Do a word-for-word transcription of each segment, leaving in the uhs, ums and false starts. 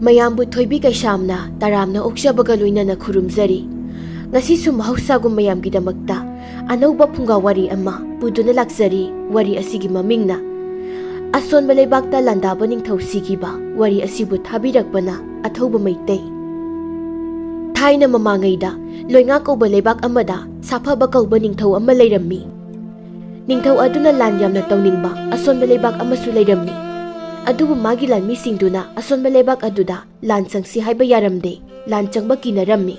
ꯃꯌꯥꯝꯕꯨ ꯊꯣꯏꯕꯤ ꯀꯩꯁꯥꯝꯅ ꯇꯔꯥꯝꯅ ꯑꯣꯛꯆꯕꯒ ꯂꯣꯏꯅꯅ ꯈꯨꯔꯨꯝꯖꯔꯤ꯫ ꯉꯁꯤꯁꯨ ꯃꯍꯧꯁꯥꯒꯨꯝ ꯃꯌꯥꯝꯒꯤꯗꯃꯛꯇ ꯑꯅꯧꯕ ꯐꯨꯡꯒꯥ ꯋꯥꯔꯤ ꯑꯃ ꯄꯨꯗꯨꯅ ꯂꯥꯛꯆꯔꯤ꯫ ꯋꯥꯔꯤ ꯑꯁꯤꯒꯤ ꯃꯃꯤꯡꯅ ꯑꯁꯣꯟꯕ ꯂꯩꯕꯥꯛꯇ ꯂꯥꯟꯗꯥꯕ ꯅꯤꯡꯊꯧ ꯁꯤꯈꯤꯕ꯫ ꯋꯥꯔꯤ ꯑꯁꯤꯕꯨ ꯊꯥꯕꯤꯔꯛꯄꯅ ꯑꯊꯧꯕ ꯃꯩꯇꯩ꯫ ꯊꯥꯏꯅ ꯃꯃꯥꯡꯉꯩꯗ ꯂꯣꯏꯉꯥꯛ ꯀꯧꯕ ꯂꯩꯕꯥꯛ ꯑꯃꯗ ꯁꯥꯐꯕ ꯀꯧꯕ ꯅꯤꯡꯊꯧ ꯑꯃ ꯂꯩꯔꯝꯃꯤ꯫ ꯅꯤꯡꯊꯧ ꯑꯗꯨꯅ ꯂꯥꯟ ꯌꯥꯝꯅ ꯇꯧꯅꯤꯡꯕ ꯑꯁꯣꯟꯕ ꯂꯩꯕꯥꯛ ꯑꯃꯁꯨ ꯂꯩꯔꯝꯃꯤ꯫ ꯑꯗꯨꯕꯨ ꯃꯥꯒꯤ ꯂꯥꯟꯃꯤꯁꯤꯡꯗꯨꯅ ꯑꯁꯣꯟꯕ ꯂꯩꯕꯥꯛ ꯑꯗꯨꯗ ꯂꯥꯟ ꯆꯪꯁꯤ ꯍꯥꯏꯕ ꯌꯥꯔꯝꯗꯦ꯫ ꯂꯥꯟ ꯆꯪꯕ ꯀꯤꯅꯔꯝꯃꯤ꯫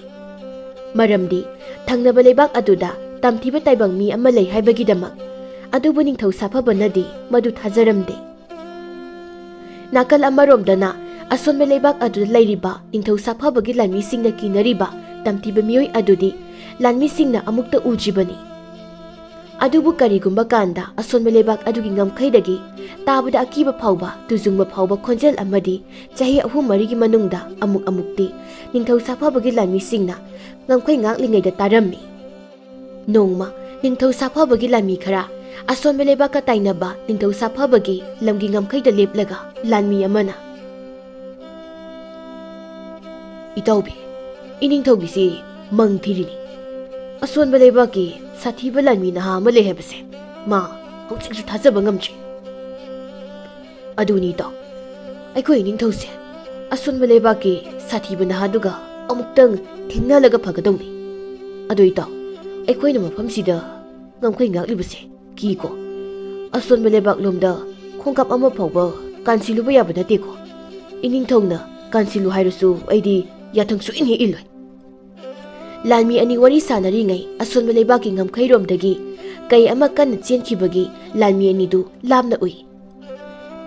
ꯃꯔꯝꯗꯤ ꯊꯪꯅꯕ ꯂꯩꯕꯥꯛ ꯑꯗꯨꯗ ꯇꯝꯊꯤꯕ ꯇꯥꯏꯕꯪ ꯃꯤ ꯑꯃ ꯂꯩ ꯍꯥꯏꯕꯒꯤꯗꯃꯛ꯫ ꯑꯗꯨꯕꯨ ꯅꯤꯡꯊꯧ ꯁꯥꯐꯕꯅꯗꯤ ꯃꯗꯨ ꯊꯥꯖꯔꯝꯗꯦ꯫ ꯅꯥꯀꯜ ꯑꯃꯔꯣꯝꯗꯅ ꯑꯁꯣꯟꯕ ꯂꯩꯕꯥꯛ ꯑꯗꯨꯗ ꯂꯩꯔꯤꯕ ꯅꯤꯡꯊꯧ ꯁꯥꯐꯕꯒꯤ ꯂꯥꯟꯃꯤꯁꯤꯡꯅ ꯀꯤꯅꯔꯤꯕ ꯇꯝꯊꯤꯕ ꯃꯤꯑꯣꯏ ꯑꯗꯨꯗꯤ ꯂꯥꯟꯃꯤꯁꯤꯡꯅ ꯑꯃꯨꯛꯇ ꯎꯗ꯭ꯔꯤꯕꯅꯤ꯫ ꯑꯗꯨꯕꯨ ꯀꯔꯤꯒꯨꯝꯕ ꯀꯥꯟꯗ ꯑꯁꯣꯟꯕ ꯂꯩꯕꯥꯛ ꯑꯗꯨꯒꯤ ꯉꯝꯈꯩꯗꯒꯤ ꯇꯥꯕꯗ ꯑꯀꯤꯕ ꯐꯥꯎꯕ, ꯇꯨꯖꯨꯡꯕ ꯐꯥꯎꯕ ꯈꯣꯟꯖꯦꯜ ꯑꯃꯗꯤ ꯆꯍꯤ ꯑꯍꯨꯝ ꯃꯔꯤꯒꯤ ꯃꯅꯨꯡꯗ ꯑꯃꯨꯛ ꯑꯃꯨꯛꯇꯤ ꯅꯤꯡꯊꯧ ꯁꯥꯐꯕꯒꯤ ꯂꯥꯟꯃꯤꯁꯤꯡꯅ ꯉꯝꯈꯩ ꯉꯥꯛꯂꯤꯉꯩꯗ ꯇꯥꯔꯝꯃꯤ꯫ ꯅꯣꯡꯃ ꯅꯤꯡꯊꯧ ꯁꯥꯐꯕꯒꯤ ꯂꯥꯟꯃꯤ ꯈꯔ ꯑꯁꯣꯟꯕ ꯂꯩꯕꯥꯛꯀ ꯇꯥꯏꯅꯕ ꯅꯤꯡꯊꯧ ꯁꯥꯐꯕꯒꯤ ꯂꯝꯒꯤ ꯉꯝꯈꯩꯗ ꯂꯦꯞꯂꯒ ꯂꯥꯟꯃꯤ ꯑꯃꯅ, "ꯏꯇꯥꯎꯕꯤ, ꯏꯅꯤꯡꯊꯧꯒꯤꯁꯤ ꯃꯪ ꯊꯤꯔꯤꯅꯤ꯫ ꯑꯁꯣꯟꯕ ꯂꯩꯕꯥꯛꯀꯤ ꯁꯥꯊꯤꯕ ꯂꯥꯟꯃꯤ ꯅꯍꯥ ꯑꯃ ꯂꯩ ꯍꯥꯏꯕꯁꯦ ꯃꯥ ꯍꯧꯖꯤꯛꯁꯨ ꯊꯥꯖꯕ ꯉꯝꯗ꯭ꯔꯤ꯫" "ꯑꯗꯨꯅꯤ ꯏꯇꯥꯎ, ꯑꯩꯈꯣꯏ ꯏꯅꯤꯡꯊꯧꯁꯦ ꯑꯁꯣꯟꯕ ꯂꯩꯕꯥꯛꯀꯤ ꯁꯥꯊꯤꯕ ꯅꯍꯥꯗꯨꯒ ꯑꯃꯨꯛꯇꯪ ꯊꯦꯡꯅꯍꯜꯂꯒ ꯐꯒꯗꯧꯅꯤ꯫ ꯑꯗꯨ ꯏꯇꯥꯎ, ꯑꯩꯈꯣꯏꯅ ꯃꯐꯝꯁꯤꯗ ꯉꯝꯈꯩ ꯉꯥꯛꯂꯤꯕꯁꯦ ꯀꯤꯀꯣ꯫ ꯑꯁꯣꯟꯕ ꯂꯩꯕꯥꯛꯂꯣꯝꯗ ꯈꯣꯡꯀꯥꯞ ꯑꯃ ꯐꯥꯎꯕ ꯀꯥꯟꯁꯤꯜꯂꯨꯕ ꯌꯥꯕ ꯅꯠꯇꯦꯀꯣ꯫ ꯏꯅꯤꯡꯊꯧꯅ ꯀꯥꯟꯁꯤꯜꯂꯨ ꯍꯥꯏꯔꯁꯨ ꯑꯩꯗꯤ ꯌꯥꯊꯪ ꯁꯨꯛꯏꯟ ꯍꯦꯛ ꯏꯜꯂꯣꯏ꯫" ꯂꯥꯟꯃꯤ ꯑꯅꯤ ꯋꯥꯔꯤ ꯁꯥꯟꯅꯔꯤꯉꯩ ꯑꯁꯣꯟꯕ ꯂꯩꯕꯥꯛꯀꯤ ꯉꯝꯈꯩꯔꯣꯝꯗꯒꯤ ꯀꯩ ꯑꯃ ꯀꯟꯅ ꯆꯦꯟꯈꯤꯕꯒꯤ ꯂꯥꯟꯃꯤ ꯑꯅꯤꯗꯨ ꯂꯥꯞꯅ ꯎꯏ꯫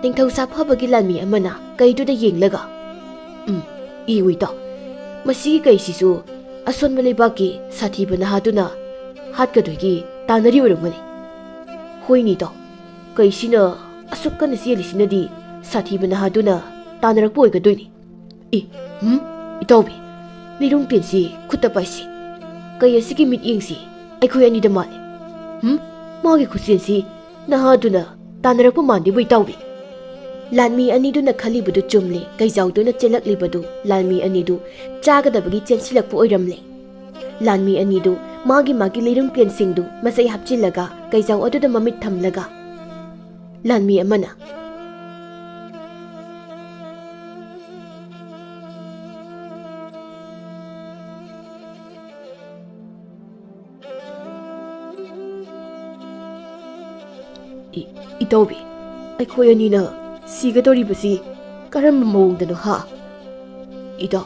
ꯅꯤꯡꯊꯧ ꯁꯥꯐꯕꯒꯤ ꯂꯥꯟꯃꯤ ꯑꯃꯅ ꯀꯩꯗꯨꯗ ꯌꯦꯡꯂꯒ, "ꯎꯝ, ꯌꯦꯡꯉꯨ ꯏꯇꯥꯎ, ꯃꯁꯤꯒꯤ ꯀꯩꯁꯤꯁꯨ ꯑꯁꯣꯟꯕ ꯂꯩꯕꯥꯛꯀꯤ ꯁꯥꯊꯤꯕ ꯅꯍꯥꯗꯨꯅ ꯍꯥꯠꯀꯗꯣꯏꯒꯤ ꯇꯥꯟꯅꯔꯤ ꯑꯣꯏꯔꯝꯒꯅꯤ꯫ ꯍꯣꯏꯅꯦ ꯏꯇꯥꯎ, ꯀꯩꯁꯤꯅ ꯑꯁꯨꯛ ꯀꯟꯅ ꯆꯦꯜꯂꯤꯁꯤꯅꯗꯤ ꯁꯥꯊꯤꯕ ꯅꯍꯥꯗꯨꯅ ꯇꯥꯟꯅꯔꯛꯄ ꯑꯣꯏꯒꯗꯣꯏꯅꯤ꯫ ꯑꯦ, ꯎꯝ, ꯏꯇꯥꯎꯕꯤ, ꯂꯤꯔꯨꯡ ꯇꯦꯟꯁꯤ ꯈꯨꯠꯇ ꯄꯥꯏꯁꯤ꯫ ꯀꯩ ꯑꯁꯤꯒꯤ ꯃꯤꯠꯌꯦꯡꯁꯤ ꯑꯩꯈꯣꯏ ꯑꯅꯤꯗ ꯃꯥꯜꯂꯤ꯫ ꯎꯝ, ꯃꯥꯒꯤ ꯈꯨꯠꯆꯦꯟꯁꯤ ꯅꯍꯥꯗꯨꯅ ꯇꯥꯟꯅꯔꯛꯄ ꯃꯥꯟꯗꯦꯕꯨ ꯏꯇꯥꯎꯕꯤ꯫" ꯂꯥꯟꯃꯤ ꯑꯅꯤꯗꯨꯅ ꯈꯜꯂꯤꯕꯗꯨ ꯆꯨꯝꯂꯦ꯫ ꯀꯩꯖꯥꯎꯗꯨꯅ ꯆꯦꯜꯂꯛꯂꯤꯕꯗꯨ ꯂꯥꯟꯃꯤ ꯑꯅꯤꯗꯨ ꯆꯥꯒꯗꯕꯒꯤ ꯆꯦꯟꯁꯤꯜꯂꯛꯄ ꯑꯣꯏꯔꯝꯂꯦ꯫ ꯂꯥꯟꯃꯤ ꯑꯅꯤꯗꯨ ꯃꯥꯒꯤ ꯃꯥꯒꯤ ꯂꯩꯔꯨꯝ ꯄꯦꯟꯁꯤꯡꯗꯨ ꯃꯆꯩ ꯍꯥꯞꯆꯤꯜꯂꯒ ꯀꯩꯖꯥꯎ ꯑꯗꯨꯗ ꯃꯃꯤꯠ ꯊꯝꯂꯒ, ꯂꯥꯟꯃꯤ ꯑꯃꯅ, "ꯏ-, ꯏꯇꯥꯎꯕꯤ, ꯑꯩꯈꯣꯏ ꯑꯅꯤꯅ ꯁꯤꯒꯗꯧꯔꯤꯕꯁꯤ ꯀꯔꯝꯕ ꯃꯑꯣꯡꯗꯅꯣ, ꯍꯥ? ꯏꯇꯥꯎ,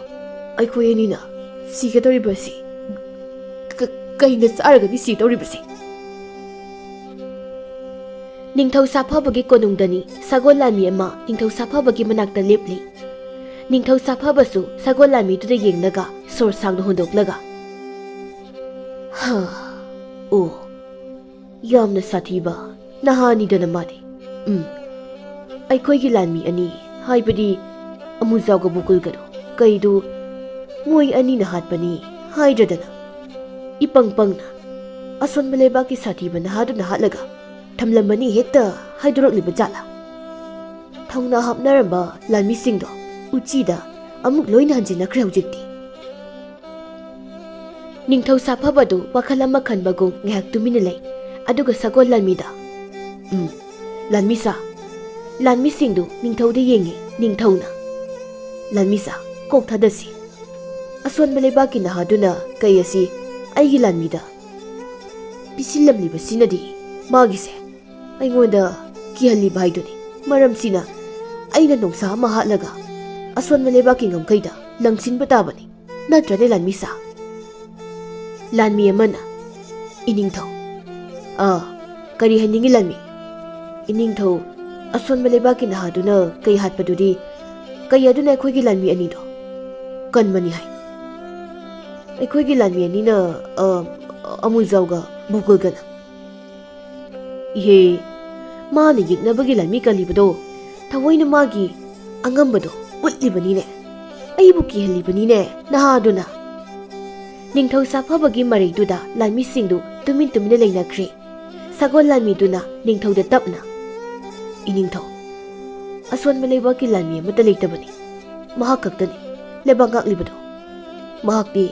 ꯑꯩꯈꯣꯏ ꯑꯅꯤꯅ ꯁꯤꯒꯗꯧꯔꯤꯕꯁꯤ ꯀ-, ꯀꯩꯅ ꯆꯥꯔꯒꯅꯤ ꯁꯤꯗꯧꯔꯤꯕꯁꯤ?" ꯅꯤꯡꯊꯧ ꯁꯥꯐꯕꯒꯤ ꯀꯣꯅꯨꯡꯗꯅꯤ꯫ ꯁꯒꯣꯜ ꯂꯥꯟꯃꯤ ꯑꯃ ꯅꯤꯡꯊꯧ ꯁꯥꯐꯕꯒꯤ ꯃꯅꯥꯛꯇ ꯂꯦꯞꯂꯤ꯫ ꯅꯤꯡꯊꯧ ꯁꯥꯐꯕꯁꯨ ꯁꯒꯣꯜ ꯂꯥꯟꯃꯤꯗꯨꯗ ꯌꯦꯡꯂꯒ ꯁꯣꯔ ꯁꯥꯡꯅ ꯍꯣꯟꯗꯣꯛꯂꯒ, "ꯍꯥ, ꯑꯣ, ꯌꯥꯝꯅ ꯁꯥꯊꯤꯕ ꯅꯍꯥꯅꯤꯗꯅ ꯃꯥꯗꯤ꯫ ꯎꯝ, ꯑꯩꯈꯣꯏꯒꯤ ꯂꯥꯟꯃꯤ ꯑꯅꯤ, ꯍꯥꯏꯕꯗꯤ ꯑꯃꯨꯖꯥꯎꯒ ꯕꯨꯀꯨꯜꯒꯗꯣ, ꯀꯩꯗꯨ ꯃꯣꯏ ꯑꯅꯤꯅ ꯍꯥꯠꯄꯅꯤ ꯍꯥꯏꯗ꯭ꯔꯗꯅ, ꯏꯄꯪ ꯄꯪꯅ ꯑꯁꯣꯟꯕ ꯂꯩꯕꯥꯛꯀꯤ ꯁꯥꯊꯤꯕ ꯅꯍꯥꯗꯨꯅ ꯍꯥꯠꯂꯒ ꯊꯝꯂꯝꯕꯅꯤ ꯍꯦꯛꯇ ꯍꯥꯏꯗꯣꯔꯛꯂꯤꯕ ꯖꯥꯠꯂꯥ? ꯊꯧꯅꯥ ꯍꯥꯞꯅꯔꯝꯕ ꯂꯥꯟꯃꯤꯁꯤꯡꯗꯣ ꯎꯆꯤꯗ ꯑꯃꯨꯛ ꯂꯣꯏꯅ ꯍꯟꯖꯤꯟꯅꯈ꯭ꯔꯦ ꯍꯧꯖꯤꯛꯇꯤ꯫ ꯅꯤꯡꯊꯧ ꯁꯥꯐꯕꯗꯨ ꯋꯥꯈꯜ ꯑꯃ ꯈꯟꯕꯒꯨꯝ ꯉꯥꯏꯍꯥꯛ ꯇꯨꯃꯤꯟꯅ ꯂꯩ꯫ ꯑꯗꯨꯒ ꯁꯒꯣꯜ ꯂꯥꯟꯃꯤꯗ, "ꯎꯝ, ꯂꯥꯟꯃꯤꯁꯥ, ꯂꯥꯟꯃꯤꯁꯤꯡꯗꯨ ꯅꯤꯡꯊꯧꯗ ꯌꯦꯡꯉꯤ꯫ ꯅꯤꯡꯊꯧꯅ, 'ꯂꯥꯟꯃꯤꯁꯥ, ꯀꯣꯛ ꯊꯥꯗꯁꯤ꯫ ꯑꯁꯣꯟꯕ ꯂꯩꯕꯥꯛꯀꯤ ꯅꯍꯥꯗꯨꯅ ꯀꯩ ꯑꯁꯤ ꯑꯩꯒꯤ ꯂꯥꯟꯃꯤꯗ ꯄꯤꯁꯤꯜꯂꯝꯂꯤꯕꯁꯤꯅꯗꯤ ꯃꯥꯒꯤꯁꯦ ꯑꯩꯉꯣꯟꯗ ꯀꯤꯍꯜꯂꯤꯕ ꯍꯥꯏꯗꯨꯅꯤ꯫ ꯃꯔꯝꯁꯤꯅ ꯑꯩꯅ ꯅꯣꯡꯁꯥ ꯑꯃ ꯍꯥꯠꯂꯒ ꯑꯁꯣꯟꯕ ꯂꯩꯕꯥꯛꯀꯤ ꯉꯝꯈꯩꯗ ꯂꯪꯁꯤꯟꯕ ꯇꯥꯕꯅꯤ, ꯅꯠꯇ꯭ꯔꯅꯦ, ꯂꯥꯟꯃꯤꯁꯥ?" ꯂꯥꯟꯃꯤ ꯑꯃꯅ, "ꯏꯅꯤꯡꯊꯧ, ꯑꯥ, ꯀꯔꯤ ꯍꯥꯏꯅꯤꯡꯉꯤ, ꯂꯥꯟꯃꯤ?" "ꯏꯅꯤꯡꯊꯧ, ꯑꯁꯣꯟꯕ ꯂꯩꯕꯥꯛꯀꯤ ꯅꯍꯥꯗꯨꯅ ꯀꯩ ꯍꯥꯠꯄꯗꯨꯗꯤ, ꯀꯩ ꯑꯗꯨꯅ ꯑꯩꯈꯣꯏꯒꯤ ꯂꯥꯟꯃꯤ ꯑꯅꯤꯗꯣ ꯀꯟꯕꯅꯤ ꯍꯥꯏ꯫ ꯑꯩꯈꯣꯏꯒꯤ ꯂꯥꯟꯃꯤ ꯑꯅꯤꯅ, ꯑ, ꯑꯃꯨꯖꯥꯎꯒ ꯕꯨꯀꯨꯜꯒꯅ꯫" "ꯏꯍꯦ, ꯃꯥꯅ ꯌꯦꯛꯅꯕꯒꯤ ꯂꯥꯟꯃꯤ ꯀꯜꯂꯤꯕꯗꯣ ꯊꯑꯣꯏꯅ ꯃꯥꯒꯤ ꯑꯉꯝꯕꯗꯣ ꯎꯠꯂꯤꯕꯅꯤꯅꯦ꯫ ꯑꯩꯕꯨ ꯀꯤꯍꯜꯂꯤꯕꯅꯤꯅꯦ ꯅꯍꯥꯗꯨꯅ꯫" ꯅꯤꯡꯊꯧ ꯁꯥꯐꯕꯒꯤ ꯃꯔꯩꯗꯨꯗ ꯂꯥꯟꯃꯤꯁꯤꯡꯗꯨ ꯇꯨꯃꯤꯟ ꯇꯨꯃꯤꯟꯅ ꯂꯩꯅꯈ꯭ꯔꯦ꯫ ꯁꯒꯣꯜ ꯂꯥꯟꯃꯤꯗꯨꯅ ꯅꯤꯡꯊꯧꯗ ꯇꯞꯅ, "ꯏꯅꯤꯡꯊꯧ, ꯑꯁꯣꯟꯕ ꯂꯩꯕꯥꯛꯀꯤ ꯂꯥꯟꯃꯤ ꯑꯃꯠꯇ ꯂꯩꯇꯕꯅꯤ꯫ ꯃꯍꯥꯛ ꯈꯛꯇꯅꯤ ꯂꯩꯕꯥꯛ ꯉꯥꯛꯂꯤꯕꯗꯣ꯫ ꯃꯍꯥꯛꯇꯤ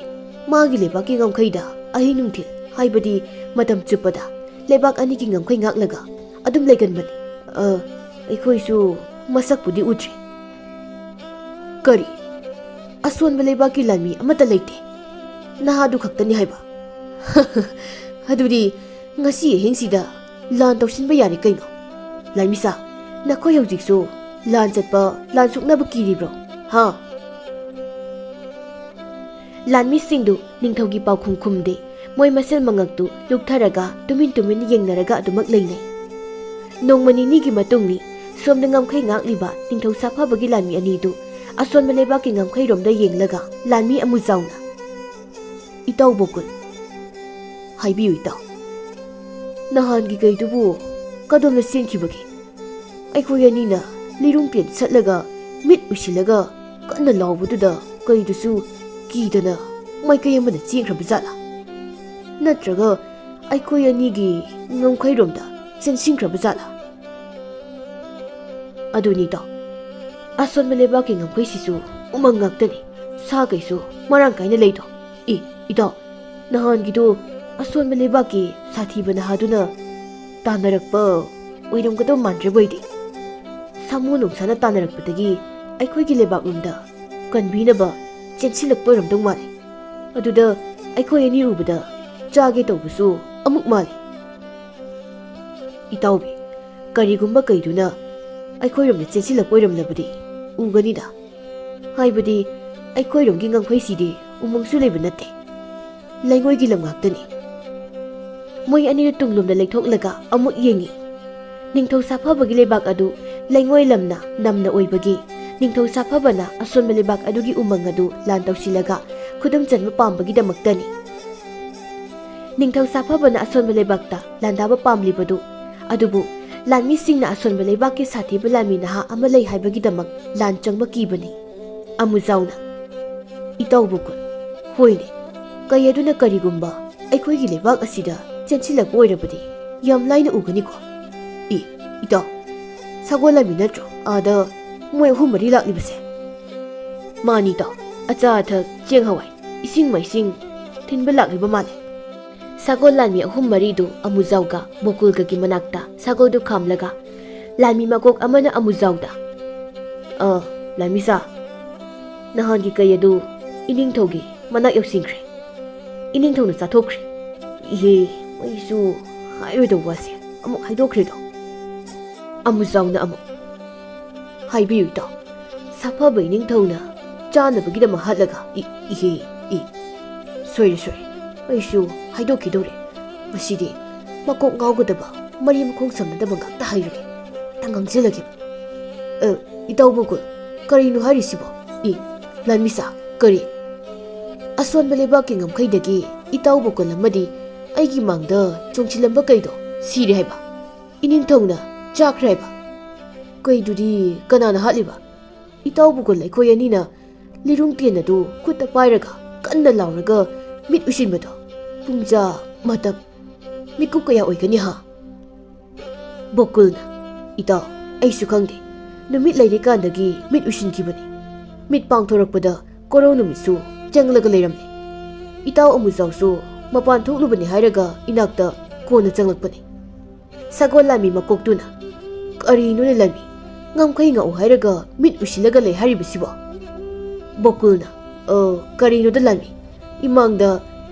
ꯃꯥꯒꯤ ꯂꯩꯕꯥꯛꯀꯤ ꯉꯝꯈꯩꯗ ꯑꯍꯤꯡ ꯅꯨꯡꯊꯤꯜ, ꯍꯥꯏꯕꯗꯤ ꯃꯇꯝ ꯆꯨꯞꯄꯗ ꯂꯩꯕꯥꯛ ꯑꯅꯤꯒꯤ ꯉꯝꯈꯩ ꯉꯥꯛꯂꯒ ꯑꯗꯨꯝ ꯂꯩꯒꯟꯕꯅꯤ꯫ ꯑ, ꯑꯩꯈꯣꯏꯁꯨ ꯃꯁꯛꯄꯨꯗꯤ ꯎꯗ꯭ꯔꯤ꯫ ꯀꯔꯤ? ꯑꯁꯣꯟꯕ ꯂꯩꯕꯥꯛꯀꯤ ꯂꯥꯟꯃꯤ ꯑꯃꯠꯇ ꯂꯩꯇꯦ꯫ ꯅꯍꯥꯗꯨ ꯈꯛꯇꯅꯤ ꯍꯥꯏꯕ? ꯑꯗꯨꯗꯤ ꯉꯁꯤ ꯑꯍꯤꯡꯁꯤꯗ ꯂꯥꯟ ꯇꯧꯁꯤꯟꯕ ꯌꯥꯔꯦ ꯀꯩꯅꯣ? ꯂꯥꯟꯃꯤꯁꯥ, ꯅꯈꯣꯏ ꯍꯧꯖꯤꯛꯁꯨ ꯂꯥꯟ ꯆꯠꯄ, ꯂꯥꯟ ꯁꯣꯛꯅꯕ ꯀꯤꯔꯤꯕ꯭ꯔꯣ? ꯍꯥ? ꯂꯥꯟꯃꯤꯁꯤꯡꯗꯨ ꯅꯤꯡꯊꯧꯒꯤ ꯄꯥꯎꯈꯨꯝ ꯈꯨꯝꯗꯦ꯫ ꯃꯣꯏ ꯃꯁꯦꯜ ꯃꯉꯛꯇꯨ ꯂꯨꯞꯊꯔꯒ ꯇꯨꯃꯤꯟ ꯇꯨꯃꯤꯟ ꯌꯦꯡꯅꯔꯒ ꯑꯗꯨꯃꯛ ꯂꯩꯅꯩ꯫ ꯅꯣꯡꯃ ꯅꯤꯅꯤꯒꯤ ꯃꯇꯨꯡꯅꯤ꯫ ꯁꯣꯝꯗ ꯉꯝꯈꯩ ꯉꯥꯛꯂꯤꯕ ꯅꯤꯡꯊꯧ ꯁꯥꯐꯕꯒꯤ ꯂꯥꯟꯃꯤ ꯑꯅꯤꯗꯨ ꯑꯁꯣꯟꯕ ꯂꯩꯕꯥꯛꯀꯤ ꯉꯝꯈꯩꯔꯣꯝꯗ ꯌꯦꯡꯂꯒ ꯂꯥꯟꯃꯤ ꯑꯃꯨ ꯖꯥꯎꯅ, "ꯏꯇꯥꯎ ꯕꯣꯀꯨꯜ, ꯍꯥꯏꯕꯤꯌꯨ ꯏꯇꯥꯎ, ꯅꯍꯥꯟꯒꯤ ꯀꯩꯗꯨꯕꯨ ꯀꯗꯣꯝꯗ ꯆꯦꯟꯈꯤꯕꯒꯦ? ꯑꯩꯈꯣꯏ ꯑꯅꯤꯅ ꯂꯤꯔꯨꯡ ꯄꯦꯟ ꯁꯠꯂꯒ ꯃꯤꯠ ꯎꯏꯁꯤꯜꯂꯒ ꯀꯟꯅ ꯂꯥꯎꯕꯗꯨꯗ ꯀꯩꯗꯨꯁꯨ ꯀꯤꯗꯅ ꯃꯥꯏꯀꯩ ꯑꯃꯗ ꯆꯦꯟꯈ꯭ꯔꯕ ꯖꯥꯠꯂꯥ? ꯅꯠꯇ꯭ꯔꯒ ꯑꯩꯈꯣꯏ ꯑꯅꯤꯒꯤ ꯉꯝꯈꯩꯔꯣꯝꯗ ꯆꯦꯟꯁꯤꯟꯈ꯭ꯔꯕ ꯖꯥꯠꯂꯥ?" ꯑꯗꯨꯅꯤ ꯏꯇꯥꯎ, ꯑꯁꯣꯟꯕ ꯂꯩꯕꯥꯛꯀꯤ ꯉꯝꯈꯩꯁꯤꯁꯨ ꯎꯃꯪ ꯉꯥꯛꯇꯅꯤ, ꯁꯥ ꯀꯩꯁꯨ ꯃꯔꯥꯡ ꯀꯥꯏꯅ ꯂꯩꯗꯣ꯫ ꯑꯦ, ꯏꯇꯥꯎ, ꯅꯍꯥꯟꯒꯤꯗꯣ ꯑꯁꯣꯟꯕ ꯂꯩꯕꯥꯛꯀꯤ ꯁꯥꯊꯤꯕ ꯅꯍꯥꯗꯨꯅ ꯇꯥꯟꯅꯔꯛꯄ ꯑꯣꯏꯔꯝꯒꯗꯧ ꯃꯥꯟꯗ꯭ꯔꯦꯕꯣ ꯑꯩꯗꯤ꯫ ꯁꯥꯃꯨ ꯅꯣꯡꯁꯥꯅ ꯇꯥꯟꯅꯔꯛꯄꯗꯒꯤ ꯑꯩꯈꯣꯏꯒꯤ ꯂꯩꯕꯥꯛꯂꯣꯝꯗ ꯀꯟꯕꯤꯅꯕ ꯆꯦꯟꯁꯤꯜꯂꯛꯄ ꯑꯣꯏꯔꯝꯗꯧ ꯃꯥꯜꯂꯦ꯫ ꯑꯗꯨꯗ ꯑꯩꯈꯣꯏ ꯑꯅꯤ ꯎꯕꯗ ꯆꯥꯒꯦ ꯇꯧꯕꯁꯨ ꯑꯃꯨꯛ ꯃꯥꯜꯂꯦ꯫ ꯏꯇꯥꯎꯕꯤ, ꯀꯔꯤꯒꯨꯝꯕ ꯀꯩꯗꯨꯅ ꯑꯩꯈꯣꯏꯔꯣꯝꯗ ꯆꯦꯟꯁꯤꯜꯂꯛꯄ ꯑꯣꯏꯔꯝꯂꯕꯗꯤ ꯎꯒꯅꯤꯗ꯫ ꯍꯥꯏꯕꯗꯤ ꯑꯩꯈꯣꯏꯔꯣꯝꯒꯤ ꯉꯝꯈꯩꯁꯤꯗꯤ ꯎꯃꯪꯁꯨ ꯂꯩꯕ ꯅꯠꯇꯦ, ꯂꯩꯉꯣꯏꯒꯤ ꯂꯝ ꯉꯥꯛꯇꯅꯤ꯫ ꯃꯣꯏ ꯑꯅꯤꯗꯨ ꯇꯨꯡꯂꯣꯝꯗ ꯂꯩꯊꯣꯛꯂꯒ ꯑꯃꯨꯛ ꯌꯦꯡꯉꯤ꯫ ꯅꯤꯡꯊꯧ ꯁꯥꯐꯕꯒꯤ ꯂꯩꯕꯥꯛ ꯑꯗꯨ ꯂꯩꯉꯣꯏ ꯂꯝꯅ ꯅꯝꯅ ꯑꯣꯏꯕꯒꯤ ꯅꯤꯡꯊꯧ ꯁꯥꯐꯕꯅ ꯑꯁꯣꯟꯕ ꯂꯩꯕꯥꯛ ꯑꯗꯨꯒꯤ ꯎꯃꯪ ꯑꯗꯨ ꯂꯥꯟ ꯇꯧꯁꯤꯜꯂꯒ ꯈꯨꯗꯨꯝ ꯆꯟꯕ ꯄꯥꯝꯕꯒꯤꯗꯃꯛꯇꯅꯤ꯫ ꯅꯤꯡꯊꯧ ꯁꯥꯐꯕꯅ ꯑꯁꯣꯟꯕ ꯂꯩꯕꯥꯛꯇ ꯂꯥꯟꯗꯥꯕ ꯄꯥꯝꯂꯤꯕꯗꯨ, ꯑꯗꯨꯕꯨ ꯂꯥꯟꯃꯤꯁꯤꯡꯅ ꯑꯁꯣꯟꯕ ꯂꯩꯕꯥꯛꯀꯤ ꯁꯥꯊꯤꯕ ꯂꯥꯟꯃꯤ ꯅꯍꯥ ꯑꯃ ꯂꯩ ꯍꯥꯏꯕꯒꯤꯗꯃꯛ ꯂꯥꯟ ꯆꯪꯕ ꯀꯤꯕꯅꯤ꯫ ꯑꯃꯨꯖꯥꯎꯅ, "ꯏꯇꯥꯎ ꯕꯨꯀꯨꯟ, ꯍꯣꯏꯅꯦ, ꯀꯩ ꯑꯗꯨꯅ ꯀꯔꯤꯒꯨꯝꯕ ꯑꯩꯈꯣꯏꯒꯤ ꯂꯩꯕꯥꯛ ꯑꯁꯤꯗ ꯆꯦꯟꯁꯤꯜꯂꯛꯄ ꯑꯣꯏꯔꯕꯗꯤ ꯌꯥꯝ ꯂꯥꯏꯅ ꯎꯒꯅꯤꯀꯣ꯫ ꯑꯦ, ꯏꯇꯥꯎ, ꯁꯒꯣꯜ ꯂꯥꯟꯃꯤ ꯅꯠꯇ꯭ꯔꯣ? ꯑꯥꯗ ꯃꯣꯏ ꯑꯍꯨꯝ ꯃꯔꯤ ꯂꯥꯛꯂꯤꯕꯁꯦ? ꯃꯥꯅꯤ ꯏꯇꯥꯎ, ꯑꯆꯥ ꯑꯊꯛ, ꯆꯦꯡ ꯍꯋꯥꯏ, ꯏꯁꯤꯡ ꯃꯥꯏꯁꯤꯡ ꯊꯤꯟꯕ ꯂꯥꯛꯂꯤꯕ ꯃꯥꯜꯂꯦ꯫ ꯁꯒꯣꯜ ꯂꯥꯟꯃꯤ ꯑꯍꯨꯝ ꯃꯔꯤꯗꯨ ꯑꯃꯨꯖꯥꯎꯒ ꯕꯣꯀꯨꯜꯒꯒꯤ ꯃꯅꯥꯛꯇ ꯁꯒꯣꯜꯗꯨ ꯈꯥꯝꯂꯒ ꯂꯥꯟꯃꯤ ꯃꯀꯣꯛ ꯑꯃꯅ ꯑꯃꯨꯖꯥꯎꯗ, "ꯑ, ꯂꯥꯟꯃꯤꯁꯥ, ꯅꯍꯥꯟꯒꯤ ꯀꯩ ꯑꯗꯨ ꯏꯅꯤꯡꯊꯧꯒꯤ ꯃꯅꯥꯛ ꯌꯧꯁꯤꯟꯈ꯭ꯔꯦ꯫ ꯏꯅꯤꯡꯊꯧꯅ ꯆꯥꯊꯣꯛꯈ꯭ꯔꯦ꯫ ꯏꯍꯦ, ꯑꯩꯁꯨ ꯍꯥꯏꯔꯣꯏꯗꯧꯕ ꯋꯥꯁꯦ ꯑꯃꯨꯛ ꯍꯥꯏꯗꯣꯛꯈ꯭ꯔꯦꯗꯣ꯫" ꯑꯃꯨꯖꯥꯎꯅ ꯑꯃꯨꯛ, "ꯍꯥꯏꯕꯤꯌꯨ ꯏꯇꯥꯎ, ꯁꯥꯐꯕ ꯏꯅꯤꯡꯊꯧꯅ ꯆꯥꯅꯕꯒꯤꯗꯃꯛ ꯍꯥꯠꯂꯒ ꯏ-, ꯏꯍꯦ, ꯏ-, ꯁꯣꯏꯔꯦ, ꯁꯣꯏꯔꯦ, ꯑꯩꯁꯨ ꯍꯥꯏꯗꯣꯛꯈꯤꯗꯧꯔꯦ꯫ ꯃꯁꯤꯗꯤ ꯃꯀꯣꯛ ꯉꯥꯎꯒꯗꯕ, ꯃꯔꯤ ꯃꯈꯣꯡ ꯁꯝꯅꯗꯕ ꯉꯥꯛꯇ ꯍꯥꯏꯔꯒꯦ꯫ ꯇ ꯉꯥꯡꯁꯤꯜꯂꯒꯦ꯫ ꯑ, ꯏꯇꯥꯎ ꯕꯣꯀꯨꯜ, ꯀꯔꯤꯅꯣ ꯍꯥꯏꯔꯤꯁꯤꯕꯣ? ꯏ, ꯂꯥꯟꯃꯤꯁꯥ, ꯀꯔꯤ? ꯑꯁꯣꯟꯕ ꯂꯩꯕꯥꯛꯀꯤ ꯉꯝꯈꯩꯗꯒꯤ ꯏꯇꯥꯎ ꯕꯣꯀꯨꯜ ꯑꯃꯗꯤ ꯑꯩꯒꯤ ꯃꯥꯡꯗ ꯆꯣꯡꯁꯤꯜꯂꯝꯕ ꯀꯩꯗꯣ ꯁꯤꯔꯦ ꯍꯥꯏꯕ? ꯏꯅꯤꯡꯊꯧꯅ ꯆꯥꯈ꯭ꯔꯦ ꯍꯥꯏꯕ? ꯀꯩꯗꯨꯗꯤ ꯀꯅꯥꯅ ꯍꯥꯠꯂꯤꯕ? ꯏꯇꯥꯎ ꯕꯣꯀꯨꯜ ꯑꯩꯈꯣꯏ ꯑꯅꯤꯅ ꯂꯤꯔꯨꯡ ꯇꯦꯟ ꯑꯗꯨ ꯈꯨꯠꯇ ꯄꯥꯏꯔꯒ ꯀꯟꯅ ꯂꯥꯎꯔꯒ ꯃꯤꯠ ꯎꯏꯁꯤꯟꯕꯗꯣ ꯄꯨꯡꯖꯥ ꯃꯇꯝ ꯃꯤꯀꯨꯞ ꯀꯌꯥ ꯑꯣꯏꯒꯅꯤ ꯍꯥ?" ꯕꯣꯀꯨꯜꯅ, "ꯏꯇꯥꯎ, ꯑꯩꯁꯨ ꯈꯪꯗꯦ꯫ ꯅꯨꯃꯤꯠ ꯂꯩꯔꯤꯀꯥꯟꯗꯒꯤ ꯃꯤꯠ ꯎꯏꯁꯤꯟꯈꯤꯕꯅꯤ꯫ ꯃꯤꯠ ꯄꯥꯡꯊꯣꯔꯛꯄꯗ ꯀꯣꯔꯧ ꯅꯨꯃꯤꯠꯁꯨ ꯆꯪꯂꯒ ꯂꯩꯔꯝꯃꯤ꯫ ꯏꯇꯥꯎ ꯑꯃꯨꯖꯥꯎꯁꯨ ꯃꯄꯥꯟ ꯊꯣꯛꯂꯨꯕꯅꯤ ꯍꯥꯏꯔꯒ ꯏꯅꯥꯛꯇ ꯀꯣꯟꯅ ꯆꯪꯂꯛꯄꯅꯤ꯫" ꯁꯒꯣꯜ ꯂꯥꯟꯃꯤ ꯃꯀꯣꯛꯇꯨꯅ, "ꯀꯔꯤꯅꯣꯅꯦ ꯂꯥꯟꯃꯤ? ꯉꯝꯈꯩ ꯉꯥꯛꯎ ꯍꯥꯏꯔꯒ ꯃꯤꯠ ꯎꯏꯁꯤꯜꯂꯒ ꯂꯩ ꯍꯥꯏꯔꯤꯕꯁꯤꯕꯣ?" ꯕꯣꯀꯨꯜꯅ, "ꯑ, ꯀꯔꯤꯅꯣꯗ ꯂꯥꯟꯃꯤ? ꯏꯃꯥꯡꯗ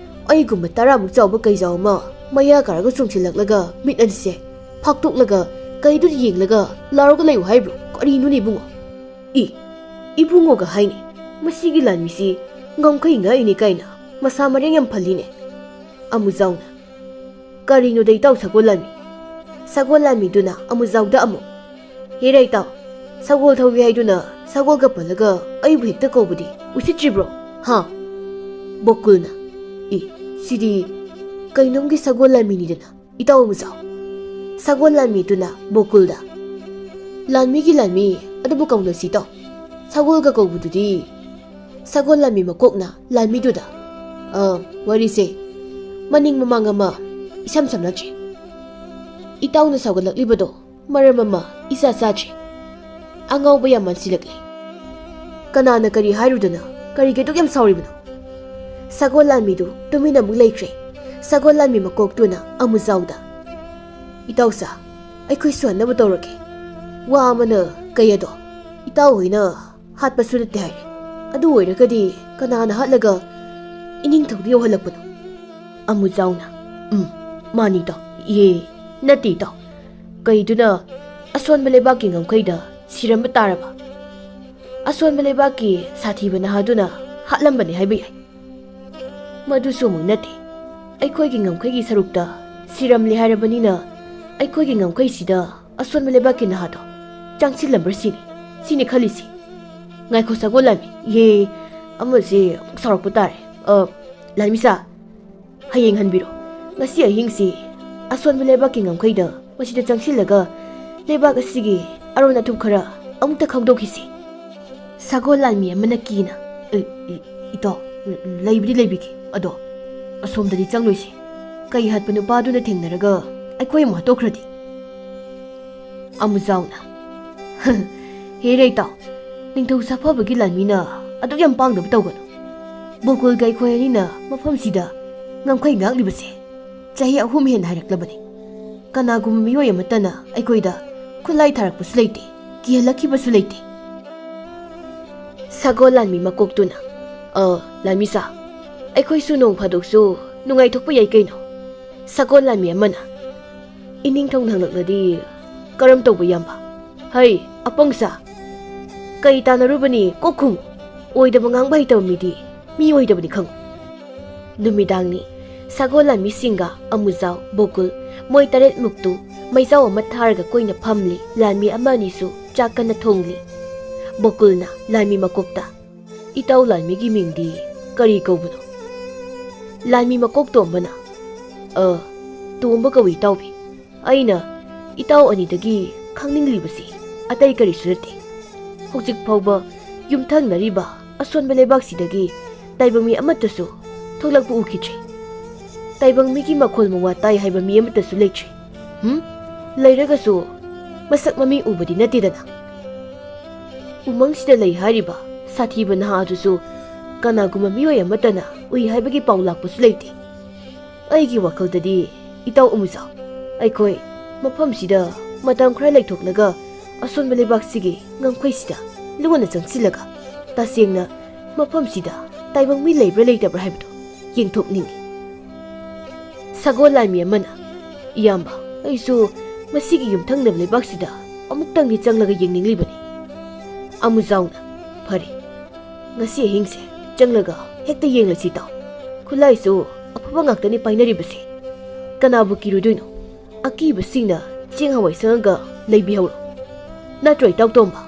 ꯑꯩꯒꯨꯝꯕ ꯇꯔꯥꯃꯨꯛ ꯆꯥꯎꯕ ꯀꯩꯖꯥꯎ ꯑꯃ ꯃꯌꯥ ꯀꯥꯔꯒ ꯆꯣꯡꯁꯤꯜꯂꯛꯂꯒ ꯃꯤꯠ ꯑꯅꯤꯁꯦ ꯐꯥꯛꯇꯣꯛꯂꯒ ꯀꯩꯗꯨꯗ ꯌꯦꯡꯂꯒ ꯂꯥꯎꯔꯒ ꯂꯩꯌꯨ ꯍꯥꯏꯕ꯭ꯔꯣ? ꯀꯔꯤꯅꯣꯅꯦ ꯏꯕꯨꯡꯉꯣ?" ꯏ, ꯏꯕꯨꯡꯉꯣꯒ ꯍꯥꯏꯅꯤ꯫ ꯃꯁꯤꯒꯤ ꯂꯥꯟꯃꯤꯁꯤ ꯉꯝꯈꯩ ꯉꯥꯛꯏꯅꯦ ꯀꯥꯏꯅ ꯃꯁꯥ ꯃꯔꯦꯡ ꯌꯥꯝ ꯐꯜꯂꯤꯅꯦ꯫ ꯑꯃꯨꯖꯥꯎꯅ, "ꯀꯔꯤꯅꯣꯗ ꯏꯇꯥꯎ ꯁꯒꯣꯜ ꯂꯥꯟꯃꯤ?" ꯁꯒꯣꯜ ꯂꯥꯟꯃꯤꯗꯨꯅ ꯑꯃꯨꯖꯥꯎꯗ ꯑꯃꯨꯛ, "ꯍꯦꯔꯥ ꯏꯇꯥꯎ, ꯁꯒꯣꯜ ꯊꯧꯏ ꯍꯥꯏꯗꯨꯅ ꯁꯒꯣꯜꯒ ꯄꯜꯂꯒ ꯑꯩꯕꯨ ꯍꯦꯛꯇ ꯀꯧꯕꯗꯤ ꯎꯁꯤꯠꯇ꯭ꯔꯤꯕ꯭ꯔꯣ? ꯍꯥ?" ꯕꯣꯀꯨꯜꯅ, "ꯏ, ꯁꯤꯗꯤ ꯀꯩꯅꯣꯝꯒꯤ ꯁꯒꯣꯜ ꯂꯥꯟꯃꯤꯅꯤꯗꯅ, ꯏꯇꯥꯎ ꯑꯃꯨꯖꯥꯎ꯫" ꯁꯒꯣꯜ ꯂꯥꯟꯃꯤꯗꯨꯅ ꯕꯣꯀꯨꯜꯗ, "ꯂꯥꯟꯃꯤꯒꯤ ꯂꯥꯟꯃꯤ ꯑꯗꯨꯕꯨ ꯀꯧꯅꯁꯤ ꯏꯇꯥꯎ꯫ ꯁꯒꯣꯜꯒ ꯀꯧꯕꯗꯨꯗꯤ꯫" ꯁꯒꯣꯜ ꯂꯥꯟꯃꯤ ꯃꯀꯣꯛꯅ ꯂꯥꯟꯃꯤꯗꯨꯗ, "ꯑ, ꯋꯥꯔꯤꯁꯦ ꯃꯅꯤꯡ ꯃꯃꯥꯡ ꯑꯃ ꯏꯁꯝ ꯁꯝꯅꯗ꯭ꯔꯦ꯫ ꯏꯇꯥꯎꯅ ꯁꯥꯎꯒꯠꯂꯛꯂꯤꯕꯗꯣ ꯃꯔꯝ ꯑꯃ ꯏꯆꯥ ꯆꯥꯗ꯭ꯔꯦ꯫ ꯑꯉꯥꯎꯕ ꯌꯥꯝ ꯃꯥꯟꯁꯤꯜꯂꯛꯂꯦ꯫ ꯀꯅꯥꯅ ꯀꯔꯤ ꯍꯥꯏꯔꯨꯗꯅ ꯀꯔꯤꯒꯤ ꯑꯗꯨꯛ ꯌꯥꯝ ꯁꯥꯎꯔꯤꯕꯅꯣ? ꯁꯒꯣꯜ ꯂꯥꯟꯃꯤꯗꯨ ꯇꯨꯃꯤꯟꯅ ꯑꯃꯨꯛ ꯂꯩꯈ꯭ꯔꯦ꯫ ꯁꯒꯣꯜ ꯂꯥꯟꯃꯤ ꯃꯀꯣꯛꯇꯨꯅ ꯑꯃꯨꯖꯥꯎꯗ, "ꯏꯇꯥꯎꯁꯥ, ꯑꯩꯈꯣꯏ ꯁꯨꯍꯟꯅꯕ ꯇꯧꯔꯒꯦ꯫ ꯋꯥ ꯑꯃꯅ ꯀꯩ ꯑꯗꯣ? ꯏꯇꯥꯎ ꯍꯣꯏꯅ ꯍꯥꯠꯄꯁꯨ ꯅꯠꯇꯦ ꯍꯥꯏꯔꯦ꯫ ꯑꯗꯨ ꯑꯣꯏꯔꯒꯗꯤ ꯀꯅꯥꯅ ꯍꯥꯠꯂꯒ ꯏꯅꯤꯡꯊꯧꯗ ꯌꯧꯍꯜꯂꯛꯄꯅꯣ?" ꯑꯃꯨꯖꯥꯎꯅ, "ꯎꯝ, ꯃꯥꯅꯤ ꯏꯇꯥꯎ꯫ ꯏꯍꯦ, ꯅꯠꯇꯦ ꯏꯇꯥꯎ꯫ ꯀꯩꯗꯨꯅ ꯑꯁꯣꯟꯕ ꯂꯩꯕꯥꯛꯀꯤ ꯉꯝꯈꯩꯗ ꯁꯤꯔꯝꯕ ꯇꯥꯔꯕ? ꯑꯁꯣꯟꯕ ꯂꯩꯕꯥꯛꯀꯤ ꯁꯥꯊꯤꯕ ꯅꯍꯥꯗꯨꯅ ꯍꯥꯠꯂꯝꯕꯅꯤ ꯍꯥꯏꯕ ꯌꯥꯏ꯫ ꯃꯗꯨꯁꯨ ꯑꯃꯨꯛ ꯅꯠꯇꯦ꯫ ꯑꯩꯈꯣꯏꯒꯤ ꯉꯝꯈꯩꯒꯤ ꯁꯔꯨꯛꯇ ꯁꯤꯔꯝꯂꯦ ꯍꯥꯏꯔꯕꯅꯤꯅ, ꯑꯩꯈꯣꯏꯒꯤ ꯉꯝꯈꯩꯁꯤꯗ ꯑꯁꯣꯟꯕ ꯂꯩꯕꯥꯛꯀꯤ ꯅꯍꯥꯗꯣ ꯆꯪꯁꯤꯜꯂꯝꯕ꯭ꯔꯥ ꯁꯤꯅꯤ, ꯁꯤꯅꯤ ꯈꯜꯂꯤꯁꯤ꯫ ꯉꯥꯏꯈꯣ ꯁꯒꯣꯜ ꯂꯥꯟꯃꯤ, ꯏꯍꯦ, ꯑꯃꯁꯦ ꯑꯃꯨꯛ ꯁꯥꯎꯔꯛꯄ ꯇꯥꯔꯦ꯫ ꯑ, ꯂꯥꯟꯃꯤꯁꯥ, ꯍꯌꯦꯡ ꯍꯟꯕꯤꯔꯣ꯫ ꯉꯁꯤ ꯑꯍꯤꯡꯁꯤ ꯑꯁꯣꯟꯕ ꯂꯩꯕꯥꯛꯀꯤ ꯉꯝꯈꯩꯗ ꯃꯁꯤꯗ ꯆꯪꯁꯤꯜꯂꯒ ꯂꯩꯕꯥꯛ ꯑꯁꯤꯒꯤ ꯑꯔꯣꯟ ꯑꯊꯨꯞ ꯈꯔ ꯑꯃꯨꯛꯇ ꯈꯪꯗꯣꯛꯈꯤꯁꯤ꯫" ꯁꯒꯣꯜ ꯂꯥꯟꯃꯤ ꯑꯃꯅ ꯀꯤꯅ, "ꯑꯦ, ꯏ-, ꯏꯇꯥꯎ, ꯂꯩꯕꯗꯤ ꯂꯩꯕꯤꯒꯦ, ꯑꯗꯣ ꯑꯁꯣꯝꯗꯗꯤ ꯆꯪꯂꯣꯏꯁꯤ꯫ ꯀꯩ ꯍꯥꯠꯄ ꯅꯨꯄꯥꯗꯨꯅ ꯊꯦꯡꯅꯔꯒ ꯑꯩꯈꯣꯏ ꯑꯃꯨꯛ ꯍꯥꯠꯇꯣꯛꯈ꯭ꯔꯗꯤ?" ꯑꯃꯨꯖꯥꯎꯅ, "ꯍꯦꯔꯦ ꯏꯇꯥꯎ, ꯅꯤꯡꯊꯧ ꯁꯥꯐꯕꯒꯤ ꯂꯥꯟꯃꯤꯅ ꯑꯗꯨꯛ ꯌꯥꯝ ꯄꯥꯡꯗꯕ ꯇꯧꯒꯅꯨ꯫ ꯕꯣꯀꯨꯜꯒ ꯑꯩꯈꯣꯏ ꯑꯅꯤꯅ ꯃꯐꯝꯁꯤꯗ ꯉꯝꯈꯩ ꯉꯥꯛꯂꯤꯕꯁꯦ ꯆꯍꯤ ꯑꯍꯨꯝ ꯍꯦꯟꯅ ꯍꯥꯏꯔꯛꯂꯕꯅꯤ꯫ ꯀꯅꯥꯒꯨꯝꯕ ꯃꯤꯑꯣꯏ ꯑꯃꯠꯇꯅ ꯑꯩꯈꯣꯏꯗ ꯈꯨꯠꯂꯥꯏ ꯊꯥꯔꯛꯄꯁꯨ ꯂꯩꯇꯦ, ꯀꯤꯍꯜꯂꯛꯈꯤꯕꯁꯨ ꯂꯩꯇꯦ꯫" ꯁꯒꯣꯜ ꯂꯥꯟꯃꯤ ꯃꯀꯣꯛꯇꯨꯅ, "ꯑ, ꯂꯥꯟꯃꯤꯁꯥ, ꯑꯩꯈꯣꯏꯁꯨ ꯅꯣꯡ ꯐꯥꯗꯣꯛꯁꯨ ꯅꯨꯡꯉꯥꯏꯊꯣꯛꯄ ꯌꯥꯏ ꯀꯩꯅꯣ?" ꯁꯒꯣꯜ ꯂꯥꯟꯃꯤ ꯑꯃꯅ, "ꯏꯅꯤꯡꯊꯧꯅ ꯍꯪꯂꯛꯂꯗꯤ ꯀꯔꯝ ꯇꯧꯕ, ꯏꯌꯥꯝꯕ? ꯍꯩ, ꯑꯄꯪꯁꯥ! ꯀꯩ ꯇꯥꯟꯅꯔꯨꯕꯅꯤ, ꯀꯣꯛ ꯈꯨꯝꯃꯨ꯫ ꯑꯣꯏꯗꯕ ꯉꯥꯡꯕ ꯍꯩꯇꯕ ꯃꯤꯗꯤ ꯃꯤ ꯑꯣꯏꯗꯕꯅꯤ ꯈꯪꯉꯨ꯫" ꯅꯨꯃꯤꯗꯥꯡꯅꯤ꯫ ꯁꯒꯣꯜ ꯂꯥꯟꯃꯤꯁꯤꯡꯒ ꯑꯃꯨꯖꯥꯎ, ꯕꯣꯀꯨꯜ, ꯃꯣꯏ ꯇꯔꯦꯠꯃꯨꯛꯇꯨ ꯃꯩꯖꯥꯎ ꯑꯃ ꯊꯥꯔꯒ ꯀꯣꯏꯅ ꯐꯝꯂꯤ꯫ ꯂꯥꯟꯃꯤ ꯑꯃ ꯑꯅꯤꯁꯨ ꯆꯥꯛ ꯀꯟꯅ ꯊꯣꯡꯂꯤ꯫ ꯕꯣꯀꯨꯜꯅ ꯂꯥꯟꯃꯤ ꯃꯀꯣꯛꯇ, "ꯏꯇꯥꯎ ꯂꯥꯟꯃꯤꯒꯤ ꯃꯤꯡꯗꯤ ꯀꯔꯤ ꯀꯧꯕꯅꯣ?" ꯂꯥꯟꯃꯤ ꯃꯀꯣꯛ ꯇꯣꯝꯕꯅ, "ꯑ, ꯇꯣꯝꯕ ꯀꯧꯏ ꯏꯇꯥꯎꯕꯤ꯫ ꯑꯩꯅ ꯏꯇꯥꯎ ꯑꯅꯤꯗꯒꯤ ꯈꯪꯅꯤꯡꯂꯤꯕꯁꯤ ꯑꯇꯩ ꯀꯔꯤꯁꯨ ꯅꯠꯇꯦ꯫ ꯍꯧꯖꯤꯛ ꯐꯥꯎꯕ ꯌꯨꯝꯊꯪꯅꯔꯤꯕ ꯑꯁꯣꯟꯕ ꯂꯩꯕꯥꯛꯁꯤꯗꯒꯤ ꯇꯥꯏꯕꯪ ꯃꯤ ꯑꯃꯠꯇꯁꯨ ꯊꯣꯛꯂꯛꯄ ꯎꯈꯤꯗ꯭ꯔꯤ꯫ ꯇꯥꯏꯕꯪ ꯃꯤꯒꯤ ꯃꯈꯣꯜ ꯃꯋꯥ ꯇꯥꯏ ꯍꯥꯏꯕ ꯃꯤ ꯑꯃꯠꯇꯁꯨ ꯂꯩꯇ꯭ꯔꯤ꯫ ꯍꯨꯝ? ꯂꯩꯔꯒꯁꯨ ꯃꯁꯛ ꯃꯃꯤꯡ ꯎꯕꯗꯤ ꯅꯠꯇꯦꯗꯅ꯫ ꯎꯃꯪꯁꯤꯗ ꯂꯩ ꯍꯥꯏꯔꯤꯕ ꯁꯥꯊꯤꯕ ꯅꯍꯥ ꯑꯗꯨꯁꯨ ꯀꯅꯥꯒꯨꯝꯕ ꯃꯤꯑꯣꯏ ꯑꯃꯠꯇꯅ ꯎꯏ ꯍꯥꯏꯕꯒꯤ ꯄꯥꯎ ꯂꯥꯛꯄꯁꯨ ꯂꯩꯇꯦ꯫ ꯑꯩꯒꯤ ꯋꯥꯈꯜꯗꯗꯤ, ꯏꯇꯥꯎ ꯑꯃꯨꯖꯥꯎ, ꯑꯩꯈꯣꯏ ꯃꯐꯝꯁꯤꯗ ꯃꯇꯝ ꯈꯔ ꯂꯩꯊꯣꯛꯂꯒ ꯑꯁꯣꯟꯕ ꯂꯩꯕꯥꯛꯁꯤꯒꯤ ꯉꯝꯈꯩꯁꯤꯗ ꯂꯨꯅ ꯆꯪꯁꯤꯜꯂꯒ ꯇꯁꯦꯡꯅ ꯃꯐꯝꯁꯤꯗ ꯇꯥꯏꯕꯪ ꯃꯤ ꯂꯩꯕ꯭ꯔꯥ ꯂꯩꯇꯕ꯭ꯔꯥ ꯍꯥꯏꯕꯗꯨ ꯌꯦꯡꯊꯣꯛꯅꯤꯡꯏ꯫ ꯁꯒꯣꯜ ꯂꯥꯟꯃꯤ ꯑꯃꯅ, "ꯏꯌꯥꯝꯕ, ꯑꯩꯁꯨ ꯃꯁꯤꯒꯤ ꯌꯨꯝꯊꯪꯅꯕ ꯂꯩꯕꯥꯛꯁꯤꯗ ꯑꯃꯨꯛꯇꯪꯗꯤ ꯆꯪꯂꯒ ꯌꯦꯡꯅꯤꯡꯂꯤꯕꯅꯤ꯫" ꯑꯃꯨꯖꯥꯎꯅ, "ꯐꯔꯦ, ꯉꯁꯤ ꯑꯍꯤꯡꯁꯦ ꯆꯪꯂꯒ ꯍꯦꯛꯇ ꯌꯦꯡꯂꯁꯤ ꯇꯥꯎ꯫ ꯈꯨꯠꯂꯥꯏꯁꯨ ꯑꯐꯕ ꯉꯥꯛꯇꯅꯤ ꯄꯥꯏꯅꯔꯤꯕꯁꯦ꯫ ꯀꯅꯥꯕꯨ ꯀꯤꯔꯨꯗꯣꯏꯅꯣ? ꯑꯀꯤꯕꯁꯤꯡꯅ ꯆꯦꯡ ꯍꯋꯥꯏ ꯁꯪꯉꯒ ꯂꯩꯕꯤꯍꯧꯔꯣ꯫ ꯅꯠꯇ꯭ꯔꯣ, ꯏꯇꯥꯎ ꯇꯣꯝꯕ?"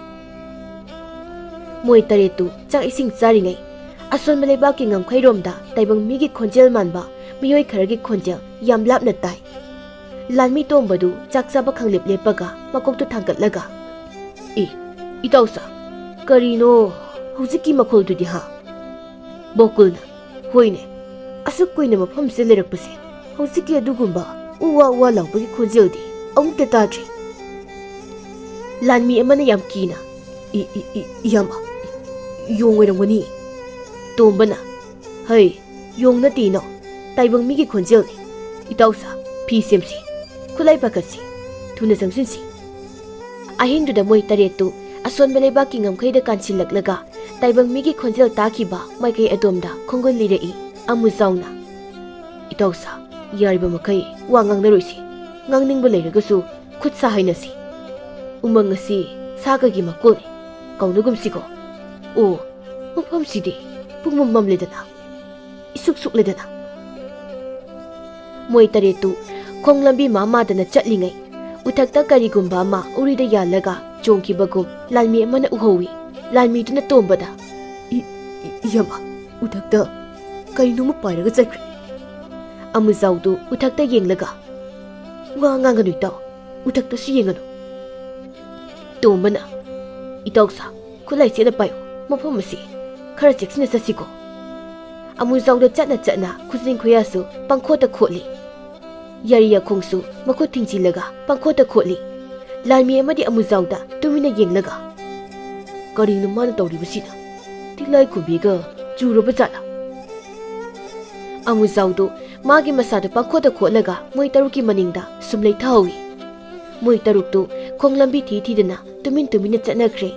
ꯃꯣꯏ ꯇꯔꯦꯠꯇꯨ ꯆꯥꯛ ꯏꯁꯤꯡ ꯆꯥꯔꯤꯉꯩ, ꯑꯁꯣꯟꯕ ꯂꯩꯕꯥꯛꯀꯤ ꯉꯝꯈꯩꯔꯣꯝꯗ ꯇꯥꯏꯕꯪ ꯃꯤꯒꯤ ꯈꯣꯟꯖꯦꯜ ꯃꯥꯟꯕ ꯃꯤꯑꯣꯏ ꯈꯔꯒꯤ ꯈꯣꯟꯖꯦꯜ ꯌꯥꯝ ꯂꯥꯞꯅ ꯇꯥꯏ꯫ ꯂꯥꯟꯃꯤ ꯇꯣꯝꯕꯗꯨ ꯆꯥꯛ ꯆꯥꯕ ꯈꯪꯂꯦꯞ ꯂꯦꯞꯄꯒ ꯃꯀꯣꯛꯇꯨ ꯊꯥꯡꯒꯠꯂꯒ, "ꯏ, ꯏꯇꯥꯎꯁꯥ, ꯀꯔꯤꯅꯣ ꯍꯧꯖꯤꯛꯀꯤ ꯃꯈꯣꯜꯗꯨꯗꯤ ꯍꯥ?" ꯕꯣꯀꯨꯜꯅ, "ꯍꯣꯏꯅꯦ, ꯑꯁꯨꯛ ꯀꯨꯏꯅ ꯃꯐꯝꯁꯤꯗ ꯂꯩꯔꯛꯄꯁꯦ, ꯍꯧꯖꯤꯛꯀꯤ ꯑꯗꯨꯒꯨꯝꯕ ꯎ ꯋꯥ ꯎ ꯋꯥ ꯂꯥꯎꯕꯒꯤ ꯈꯣꯟꯖꯦꯜꯗꯤ ꯑꯃꯨꯛꯇ ꯇꯥꯗ꯭ꯔꯤ꯫" ꯂꯥꯟꯃꯤ ꯑꯃꯅ ꯌꯥꯝ ꯀꯤꯅ, "ꯏ, ꯏ, ꯏ, ꯏꯌꯥꯝꯕ, ꯌꯣꯡ ꯑꯣꯏꯔꯝꯒꯅꯤ꯫" ꯇꯣꯝꯕꯅ, "ꯍꯩ, ꯌꯣꯡ ꯅꯠꯇꯦ ꯏꯅꯥꯎ, ꯇꯥꯏꯕꯪ ꯃꯤꯒꯤ ꯈꯣꯟꯖꯦꯜꯅꯤ꯫ ꯏꯇꯥꯎꯁꯥ, ꯐꯤ ꯁꯦꯝꯁꯤ, ꯈꯨꯠꯂꯥꯏ ꯄꯥꯈꯠꯁꯤ, ꯊꯨꯅ ꯆꯪꯁꯤꯟꯁꯤ꯫" ꯑꯍꯤꯡꯗꯨꯗ ꯃꯣꯏ ꯇꯔꯦꯠꯇꯨ ꯑꯁꯣꯟꯕ ꯂꯩꯕꯥꯛꯀꯤ ꯉꯝꯈꯩꯗ ꯀꯥꯟꯁꯤꯜꯂꯛꯂꯒ ꯇꯥꯏꯕꯪ ꯃꯤꯒꯤ ꯈꯣꯟꯖꯦꯜ ꯇꯥꯈꯤꯕ ꯃꯥꯏꯀꯩ ꯑꯗꯣꯝꯗ ꯈꯣꯡꯒꯨꯜ ꯂꯤꯔꯛꯏ꯫ ꯑꯃꯨꯖꯥꯎꯅ, "ꯏꯇꯥꯎꯁꯥ, ꯌꯥꯔꯤꯕ ꯃꯈꯩ ꯋꯥ ꯉꯥꯡꯅꯔꯣꯏꯁꯤ꯫ ꯉꯥꯡꯅꯤꯡꯕ ꯂꯩꯔꯒꯁꯨ ꯈꯨꯠ ꯁꯥ ꯍꯥꯏꯅꯁꯤ꯫ ꯎꯃꯪ ꯑꯁꯤ ꯁꯥꯒꯒꯤ ꯃꯀꯣꯜꯅꯤ, ꯀꯧꯅꯒꯨꯝꯁꯤꯀꯣ꯫ ꯑꯣ, ꯃꯐꯝꯁꯤꯗꯤ ꯄꯨꯡꯃꯝ ꯃꯝꯂꯦꯗꯅ, ꯏꯁꯨꯛ ꯁꯨꯛꯂꯦꯗꯅ꯫" ꯃꯣꯏ ꯇꯔꯦꯠꯇꯨ ꯈꯣꯡ ꯂꯝꯕꯤ ꯃꯥ ꯃꯥꯗꯅ ꯆꯠꯂꯤꯉꯩ, ꯎꯊꯛꯇ ꯀꯔꯤꯒꯨꯝꯕ ꯑꯃ ꯎꯔꯤꯗ ꯌꯥꯜꯂꯒ ꯆꯣꯡꯈꯤꯕꯒꯨꯝ ꯂꯥꯟꯃꯤ ꯑꯃꯅ ꯎꯍꯧꯏ꯫ ꯂꯥꯟꯃꯤꯗꯨꯅ ꯇꯣꯝꯕꯗ, "ꯏ, ꯏ, ꯏꯌꯥꯝꯕ, ꯎꯊꯛꯇ ꯀꯔꯤꯅꯣꯃ ꯄꯥꯏꯔꯒ ꯆꯠꯈ꯭ꯔꯦ꯫" ꯑꯃꯨꯖꯥꯎꯗꯨ ꯎꯊꯛꯇ ꯌꯦꯡꯂꯒ, "ꯋꯥ ꯉꯥꯡꯒꯅꯨ ꯏꯇꯥꯎ, ꯎꯊꯛꯇꯁꯨ ꯌꯦꯡꯒꯅꯨ꯫" ꯇꯣꯝꯕꯅ, "ꯏꯇꯥꯎꯁꯥ, ꯈꯨꯠꯂꯥꯏ ꯆꯦꯠꯅ ꯄꯥꯏꯌꯨ, ꯃꯐꯝ ꯑꯁꯤ ꯈꯔ ꯆꯦꯛꯁꯤꯟꯅ ꯆꯠꯁꯤꯀꯣ꯫" ꯑꯃꯨꯖꯥꯎꯗ ꯆꯠꯅ ꯆꯠꯅ ꯈꯨꯖꯤꯟ ꯈꯨꯌꯥꯁꯨ ꯄꯪꯈꯣꯠꯇ ꯈꯣꯠꯂꯤ꯫ ꯌꯥꯔꯤ ꯌꯥꯈꯣꯡꯁꯨ ꯃꯈꯨꯠ ꯊꯤꯡꯖꯤꯜꯂꯒ ꯄꯪꯈꯣꯠꯇ ꯈꯣꯠꯂꯤ꯫ ꯂꯥꯟꯃꯤ ꯑꯃꯗꯤ ꯑꯃꯨꯖꯥꯎꯗ ꯇꯨꯃꯤꯟꯅ ꯌꯦꯡꯂꯒ, ꯀꯔꯤꯅꯣ ꯃꯥꯅ ꯇꯧꯔꯤꯕꯁꯤꯅ? ꯇꯤꯂꯥꯏꯈꯨꯝꯕꯤꯒ ꯆꯨꯔꯕ ꯖꯥꯠꯂꯥ? ꯑꯃꯨꯖꯥꯎꯗꯨ ꯃꯥꯒꯤ ꯃꯁꯥꯗꯨ ꯄꯪꯈꯣꯠꯇ ꯈꯣꯠꯂꯒ ꯃꯣꯏ ꯇꯔꯨꯛꯀꯤ ꯃꯅꯤꯡꯗ ꯁꯨꯝ ꯂꯩꯊꯍꯧꯏ꯫ ꯃꯣꯏ ꯇꯔꯨꯛꯇꯨ ꯈꯣꯡ ꯂꯝꯕꯤ ꯊꯤ ꯊꯤꯗꯅ ꯇꯨꯃꯤꯟ ꯇꯨꯃꯤꯟꯅ ꯆꯠꯅꯈ꯭ꯔꯦ꯫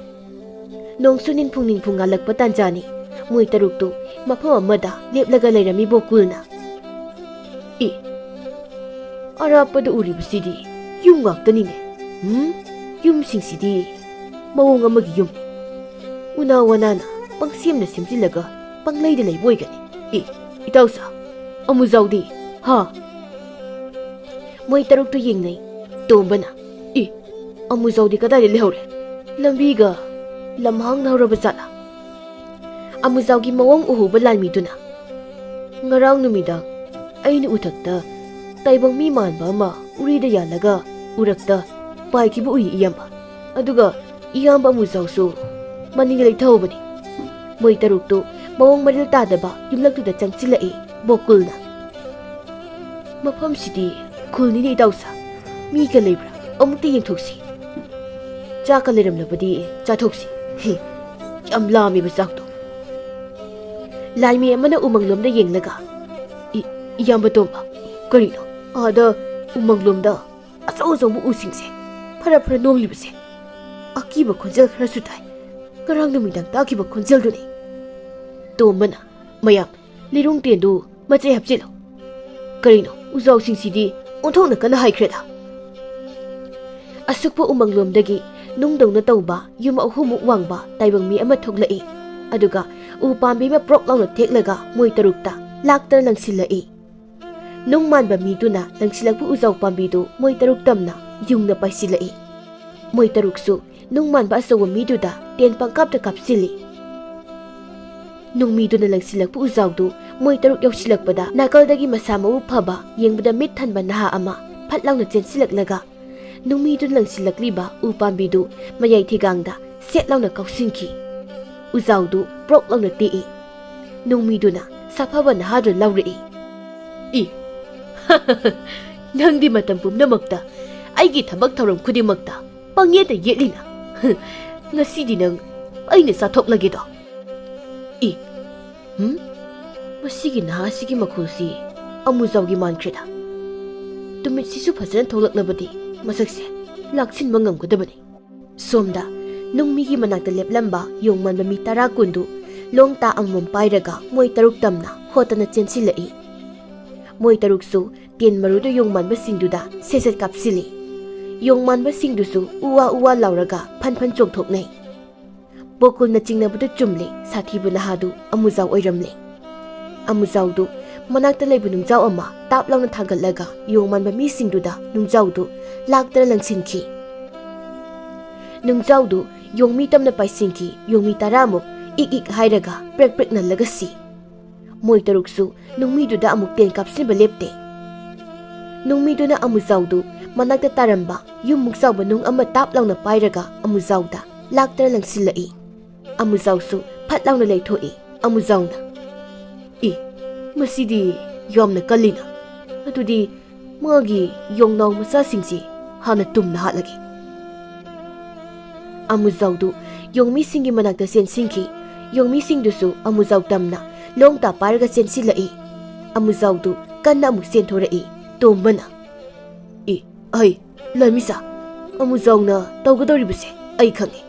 ꯅꯣꯡꯁꯨ ꯅꯤꯡꯐꯨꯡ ꯅꯤꯡꯐꯨꯡ ꯉꯥꯜꯂꯛꯄ ꯇꯥꯟꯖꯥꯅꯤ꯫ ꯃꯣꯏ ꯇꯔꯨꯛꯇꯨ ꯃꯐꯝ ꯑꯃꯗ ꯂꯦꯞꯂꯒ ꯂꯩꯔꯝꯃꯤ ꯕꯣꯀꯨꯜꯅ꯫ "ꯑꯦ, ꯑꯔꯥꯞꯄꯗ ꯎꯔꯤꯕꯁꯤꯗꯤ ꯌꯨꯝ ꯉꯥꯛꯇꯅꯤꯅꯦ꯫ ꯎꯝ, ꯌꯨꯝꯁꯤꯡꯁꯤꯗꯤ ꯃꯑꯣꯡ ꯑꯃꯒꯤ ꯌꯨꯝ꯫ ꯎꯅꯥ ꯋꯥꯅꯥꯅ ꯄꯪꯁꯦꯝꯅ ꯁꯦꯝꯖꯤꯜꯂꯒ ꯄꯪꯂꯩꯗ ꯂꯩꯕ ꯑꯣꯏꯒꯅꯤ꯫ ꯑꯦ, ꯏꯇꯥꯎꯁꯥ, ꯑꯃꯨꯖꯥꯎꯗꯤ?" ꯍꯥ? ꯃꯣꯏ ꯇꯔꯨꯛꯇꯨ ꯌꯦꯡꯅꯩ꯫ ꯇꯣꯝꯕꯅ, "ꯑꯦ, ꯑꯃꯨꯖꯥꯎꯗꯤ ꯀꯗꯥꯏꯗ ꯂꯩꯍꯧꯔꯦ? ꯂꯝꯕꯤꯒ ꯂꯝꯍꯥꯡꯅꯍꯧꯔꯕ ꯖꯥꯠꯂꯥ?" ꯑꯃꯨꯖꯥꯎꯒꯤ ꯃꯑꯣꯡ ꯎꯍꯧꯕ ꯂꯥꯟꯃꯤꯗꯨꯅ, "ꯉꯔꯥꯡ ꯅꯨꯃꯤꯗꯥꯡ ꯑꯩꯅ ꯎꯊꯛꯇ ꯇꯥꯏꯕꯪ ꯃꯤ ꯃꯥꯟꯕ ꯑꯃ ꯎꯔꯤꯗ ꯌꯥꯜꯂꯒ ꯎꯔꯛꯇ ꯄꯥꯏꯈꯤꯕ ꯎꯏ, ꯏꯌꯥꯝꯕ꯫ ꯑꯗꯨꯒ ꯏꯌꯥꯝꯕ ꯑꯃꯨꯖꯥꯎꯁꯨ ꯃꯅꯤꯡꯗ ꯂꯩꯊꯍꯧꯕꯅꯤ꯫" ꯃꯣꯏ ꯇꯔꯨꯛꯇꯨ ꯃꯑꯣꯡ ꯃꯔꯤꯜ ꯇꯥꯗꯕ ꯌꯨꯝꯂꯛꯇꯨꯗ ꯆꯪꯁꯤꯜꯂꯛꯏ ꯕꯣꯀꯨꯜꯅ꯫ "ꯃꯐꯝꯁꯤꯗꯤ ꯈꯨꯜꯅꯤꯅꯦ ꯏꯇꯥꯎꯁꯥ꯫ ꯃꯤꯒ ꯂꯩꯕ꯭ꯔꯥ? ꯑꯃꯨꯛꯇ ꯌꯦꯡꯊꯣꯛꯁꯤ꯫ ꯆꯥꯛꯀ ꯂꯩꯔꯝꯂꯕꯗꯤ ꯆꯥꯊꯣꯛꯁꯤ꯫ ꯍꯦ, ꯌꯥꯝ ꯂꯥꯝꯃꯦꯕ ꯆꯥꯛꯇꯣ꯫" ꯂꯥꯏꯃꯤ ꯑꯃꯅ ꯎꯃꯪꯂꯣꯝꯗ ꯌꯦꯡꯂꯒ, "ꯏ-, ꯏꯌꯥꯝꯕ ꯇꯣꯝꯕ, ꯀꯔꯤꯅꯣ ꯑꯥꯗ ꯎꯃꯪꯂꯣꯝꯗ ꯑꯆꯧ ꯑꯆꯧꯕ ꯎꯁꯤꯡꯁꯦ ꯐꯔ ꯐꯔ ꯅꯣꯡꯂꯤꯕꯁꯦ? ꯑꯀꯤꯕ ꯈꯣꯟꯖꯦꯜ ꯈꯔꯁꯨ ꯇꯥꯏ꯫ ꯉꯔꯥꯡ ꯅꯨꯃꯤꯗꯥꯡ ꯇꯥꯈꯤꯕ ꯈꯣꯟꯖꯦꯜꯗꯨꯅꯤ꯫" ꯇꯣꯝꯕꯅ, "ꯃꯌꯥꯝ, ꯂꯤꯔꯨꯡ ꯇꯦꯟꯗꯨ ꯃꯆꯩ ꯍꯥꯞꯆꯤꯜꯂꯨ꯫ ꯀꯔꯤꯅꯣ, ꯎꯖꯥꯎꯁꯤꯡꯁꯤꯗꯤ ꯑꯣꯟꯊꯣꯛꯅ ꯀꯟꯅ ꯍꯥꯏꯈ꯭ꯔꯦꯗ꯫" ꯑꯁꯨꯛꯄ ꯎꯃꯪꯂꯣꯝꯗꯒꯤ ꯅꯨꯡꯗꯧꯅ ꯇꯧꯕ ꯌꯨꯝ ꯑꯍꯨꯝꯃꯨꯛ ꯋꯥꯡꯕ ꯇꯥꯏꯕꯪ ꯃꯤ ꯑꯃ ꯊꯣꯛꯂꯛꯏ꯫ ꯑꯗꯨꯒ ꯎ ꯄꯥꯝꯕꯤ ꯑꯃ ꯄ꯭ꯔꯣꯛ ꯂꯥꯎꯅ ꯊꯦꯛꯂꯒ ꯃꯣꯏ ꯇꯔꯨꯛꯇ ꯂꯥꯛꯇꯅ ꯂꯪꯁꯤꯜꯂꯛꯏ꯫ ꯅꯨꯡ ꯃꯥꯟꯕ ꯃꯤꯗꯨꯅ ꯂꯪꯁꯤꯜꯂꯛꯄ ꯎꯖꯥꯎ ꯄꯥꯝꯕꯤꯗꯨ ꯃꯣꯏ ꯇꯔꯨꯛ ꯇꯝꯅ ꯌꯨꯡꯅ ꯄꯥꯏꯁꯤꯜꯂꯛꯏ꯫ ꯃꯣꯏ ꯇꯔꯨꯛꯁꯨ ꯅꯨꯡ ꯃꯥꯟꯕ ꯑꯆꯧꯕ ꯃꯤꯗꯨꯗ ꯇꯦꯟ ꯄꯪꯀꯥꯞꯇ ꯀꯥꯞꯁꯤꯜꯂꯤ꯫ ꯅꯨꯡꯃꯤꯗꯨꯅ ꯂꯪꯁꯤꯜꯂꯛꯄ ꯎꯖꯥꯎꯗꯨ ꯃꯣꯏ ꯇꯔꯨꯛ ꯌꯧꯁꯤꯜꯂꯛꯄꯗ, ꯅꯥꯀꯜꯗꯒꯤ ꯃꯁꯥ ꯃꯎ ꯐꯕ, ꯌꯦꯡꯕꯗ ꯃꯤꯠ ꯊꯟꯕ ꯅꯍꯥ ꯑꯃ ꯐꯠ ꯂꯥꯎꯅ ꯆꯦꯟꯁꯤꯜꯂꯛꯂꯒ, ꯅꯨꯡꯃꯤꯗꯨꯅ ꯂꯪꯁꯤꯜꯂꯛꯂꯤꯕ ꯎ ꯄꯥꯝꯕꯤꯗꯨ ꯃꯌꯥꯏ ꯊꯤꯒꯥꯡꯗ ꯁꯦꯠ ꯂꯥꯎꯅ ꯀꯥꯎꯁꯤꯟꯈꯤ꯫ ꯎꯖꯥꯎꯗꯨ ꯄ꯭ꯔꯣꯛ ꯂꯥꯎꯅ ꯇꯦꯛꯏ꯫ ꯅꯨꯡꯃꯤꯗꯨꯅ ꯁꯥꯐꯕ ꯅꯍꯥꯗꯨ ꯂꯥꯎꯔꯛꯏ꯫ "ꯏ, ꯅꯪꯗꯤ ꯃꯇꯝ ꯄꯨꯝꯅꯃꯛꯇ ꯑꯩꯒꯤ ꯊꯕꯛ ꯊꯧꯔꯝ ꯈꯨꯗꯤꯡꯃꯛꯇ ꯄꯪꯌꯦꯠꯇ ꯌꯦꯠꯂꯤꯅ꯫ ꯉꯁꯤꯗꯤ ꯅꯪ ꯑꯩꯅ ꯆꯥꯊꯣꯛꯂꯒꯦꯗꯣ꯫ ꯏ, ꯍꯨꯝ? ꯃꯁꯤꯒꯤ ꯅꯍꯥ ꯑꯁꯤꯒꯤ ꯃꯈꯣꯜꯁꯤ ꯑꯃꯨꯖꯥꯎꯒꯤ ꯃꯥꯟꯈ꯭ꯔꯦꯗ꯫ ꯇꯨꯃꯤꯠꯁꯤꯁꯨ ꯐꯖꯅ ꯊꯣꯛꯂꯛꯂꯕꯗꯤ ꯃꯁꯛꯁꯦ ꯂꯥꯛꯁꯤꯟꯕ ꯉꯝꯒꯗꯕꯅꯤ꯫ ꯁꯣꯝꯗ ꯅꯨꯡꯃꯤꯒꯤ ꯃꯅꯥꯛꯇ ꯂꯦꯞꯂꯝꯕ ꯌꯣꯡ ꯃꯥꯟꯕ ꯃꯤ ꯇꯔꯥ ꯀꯨꯟꯗꯨ ꯂꯣꯡ ꯇꯥ ꯑꯃꯃꯝ ꯄꯥꯏꯔꯒ ꯃꯣꯏ ꯇꯔꯨꯛ ꯇꯝꯅ ꯍꯣꯠꯇꯅ ꯆꯦꯟꯁꯤꯜꯂꯛꯏ꯫ ꯃꯣꯏ ꯇꯔꯨꯛꯁꯨ ꯇꯦꯟ ꯃꯔꯨꯗꯨ ꯌꯣꯡ ꯃꯥꯟꯕꯁꯤꯡꯗꯨꯗ ꯁꯦꯠ ꯁꯦꯠ ꯀꯥꯞꯁꯤꯜꯂꯤ꯫ ꯌꯣꯡ ꯃꯥꯟꯕꯁꯤꯡꯗꯨꯁꯨ ꯎꯋꯥ ꯎꯋꯥ ꯂꯥꯎꯔꯒ ꯐꯟ ꯐꯟ ꯆꯣꯡꯊꯣꯛꯅꯩ꯫ ꯕꯣꯀꯨꯜꯅ ꯆꯤꯡꯅꯕꯗꯨ ꯆꯨꯝꯂꯦ, ꯁꯥꯊꯤꯕ ꯅꯍꯥꯗꯨ ꯑꯃꯨꯖꯥꯎ ꯑꯣꯏꯔꯝꯂꯦ꯫ ꯑꯃꯨꯖꯥꯎꯗꯨ ꯃꯅꯥꯛꯇ ꯂꯩꯕ ꯅꯨꯡꯖꯥꯎ ꯑꯃ ꯇꯥꯞ ꯂꯥꯎꯅ ꯊꯥꯡꯒꯠꯂꯒ ꯌꯣꯡ ꯃꯥꯟꯕ ꯃꯤꯁꯤꯡꯗꯨꯗ ꯅꯨꯡꯖꯥꯎꯗꯨ ꯂꯥꯛꯇꯅ ꯂꯪꯁꯤꯟꯈꯤ꯫ ꯅꯨꯡꯖꯥꯎꯗꯨ ꯌꯣꯡꯃꯤ ꯇꯝꯅ ꯄꯥꯏꯁꯤꯟꯈꯤ꯫ ꯌꯣꯡꯃꯤ ꯇꯔꯥꯃꯨꯛ ꯏꯛ ꯏꯛ ꯍꯥꯏꯔꯒ ꯄ꯭ꯔꯦꯛ ꯄ꯭ꯔꯦꯛ ꯅꯜꯂꯒ ꯁꯤ꯫ ꯃꯣꯏ ꯇꯔꯨꯛꯁꯨ ꯅꯨꯡꯃꯤꯗꯨꯗ ꯑꯃꯨꯛ ꯇꯦꯟ ꯀꯥꯞꯁꯤꯟꯕ ꯂꯦꯞꯇꯦ꯫ ꯅꯨꯡꯃꯤꯗꯨꯅ ꯑꯃꯨꯖꯥꯎꯗꯨ ꯃꯅꯥꯛꯇ ꯇꯥꯔꯝꯕ ꯌꯨꯝꯃꯨꯛ ꯆꯥꯎꯕ ꯅꯨꯡ ꯑꯃ ꯇꯥꯞ ꯂꯥꯎꯅ ꯄꯥꯏꯔꯒ ꯑꯃꯨꯖꯥꯎꯗ ꯂꯥꯛꯇꯅ ꯂꯪꯁꯤꯜꯂꯛꯏ꯫ ꯑꯃꯨꯖꯥꯎꯁꯨ ꯐꯠ ꯂꯥꯎꯅ ꯂꯩꯊꯣꯛꯏ꯫ ꯑꯃꯨꯖꯥꯎꯅ, "ꯏ, ꯃꯁꯤꯗꯤ ꯌꯥꯝꯅ ꯀꯜꯂꯤꯅ꯫ ꯑꯗꯨꯗꯤ ꯃꯥꯒꯤ ꯌꯣꯡꯅꯥꯎ ꯃꯆꯥꯁꯤꯡꯁꯤ ꯍꯥꯟꯅ ꯇꯨꯝꯅ ꯍꯥꯠꯂꯒꯦ"꯫ ꯑꯃꯨꯖꯥꯎꯗꯨ ꯌꯣꯡꯃꯤꯁꯤꯡꯒꯤ ꯃꯅꯥꯛꯇ ꯆꯦꯟꯁꯤꯟꯈꯤ꯫ ꯌꯣꯡꯃꯤꯁꯤꯡꯗꯨꯁꯨ ꯑꯃꯨꯖꯥꯎ ꯇꯝꯅ ꯂꯣꯡ ꯇꯥ ꯄꯥꯏꯔꯒ ꯆꯦꯟꯁꯤꯜꯂꯛꯏ꯫ ꯑꯃꯨꯖꯥꯎꯗꯨ ꯀꯟꯅ ꯑꯃꯨꯛ ꯆꯦꯟꯊꯣꯔꯛꯏ꯫ ꯇꯣꯝꯕꯅ, "ꯏ, ꯑꯩ, ꯂꯥꯏꯃꯤꯁꯥ, ꯑꯃꯨꯖꯥꯎꯅ ꯇꯧꯒꯗꯧꯔꯤꯕꯁꯦ ꯑꯩ ꯈꯪꯉꯦ꯫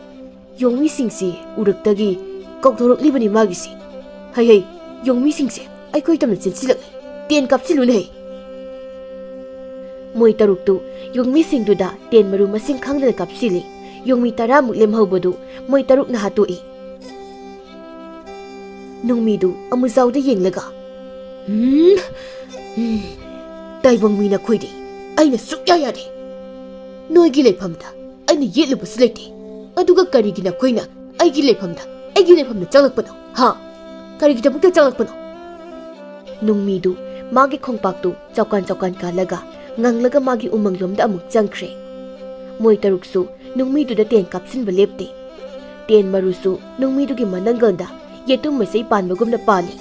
ꯌꯣꯡꯃꯤꯁꯤꯡꯁꯤ ꯎꯔꯛꯇꯒꯤ ꯀꯧꯊꯣꯔꯛꯂꯤꯕꯅꯤ ꯃꯥꯒꯤꯁꯤ꯫ ꯍꯩ ꯍꯩ, ꯌꯣꯡꯃꯤꯁꯤꯡꯁꯦ ꯑꯩꯈꯣꯏ ꯇꯝꯅ ꯆꯦꯟꯁꯤꯜꯂꯛꯂꯦ꯫ ꯇꯦꯟ ꯀꯥꯞꯁꯤꯜꯂꯨꯅꯦ ꯍꯩ"꯫ ꯃꯣꯏ ꯇꯔꯨꯛꯇꯨ ꯌꯣꯡꯃꯤꯁꯤꯡꯗꯨꯗ ꯇꯦꯟ ꯃꯔꯨ ꯃꯁꯤꯡ ꯈꯪꯗꯅ ꯀꯥꯞꯁꯤꯜꯂꯤ꯫ ꯌꯣꯡꯃꯤ ꯇꯔꯥꯃꯨꯛ ꯂꯦꯝꯍꯧꯕꯗꯨ ꯃꯣꯏ ꯇꯔꯨꯛꯅ ꯍꯥꯠꯇꯣꯛꯏ꯫ ꯅꯨꯡꯃꯤꯗꯨ ꯑꯃꯨꯖꯥꯎꯗ ꯌꯦꯡꯂꯒ, "ꯎꯝ, ꯎꯝ, ꯇꯥꯏꯕꯪ ꯃꯤ ꯅꯈꯣꯏꯗꯤ ꯑꯩꯅ ꯁꯨꯛꯌꯥ ꯌꯥꯗꯦ꯫ ꯅꯣꯏꯒꯤ ꯂꯩꯐꯝꯗ ꯑꯩꯅ ꯌꯦꯠꯂꯨꯕꯁꯨ ꯂꯩꯇꯦ꯫ ꯑꯗꯨꯒ ꯀꯔꯤꯒꯤ ꯅꯈꯣꯏꯅ ꯑꯩꯒꯤ ꯂꯩꯐꯝꯗ, ꯑꯩꯒꯤ ꯂꯩꯐꯝꯗ ꯆꯪꯂꯛꯄꯅꯣ? ꯍꯥ? ꯀꯔꯤꯒꯤꯗꯃꯛꯇ ꯆꯪꯂꯛꯄꯅꯣ?" ꯅꯨꯡꯃꯤꯗꯨ ꯃꯥꯒꯤ ꯈꯣꯡꯄꯥꯛꯇꯨ ꯆꯥꯎꯀꯥꯟ ꯆꯥꯎꯀꯥꯟ ꯀꯥꯜꯂꯒ ꯉꯪꯂꯒ ꯃꯥꯒꯤ ꯎꯃꯪꯂꯣꯝꯗ ꯑꯃꯨꯛ ꯆꯪꯈ꯭ꯔꯦ꯫ ꯃꯣꯏ ꯇꯔꯨꯛꯁꯨ ꯅꯨꯡꯃꯤꯗꯨꯗ ꯇꯦꯟ ꯀꯥꯞꯁꯤꯟꯕ ꯂꯦꯞꯇꯦ꯫ ꯇꯦꯟ ꯃꯔꯨꯁꯨ ꯅꯨꯡꯃꯤꯗꯨꯒꯤ ꯃꯅꯪꯒꯜꯗ ꯌꯦꯇꯨꯝ ꯃꯆꯩ ꯄꯥꯟꯕꯒꯨꯝꯅ ꯄꯥꯜꯂꯤ꯫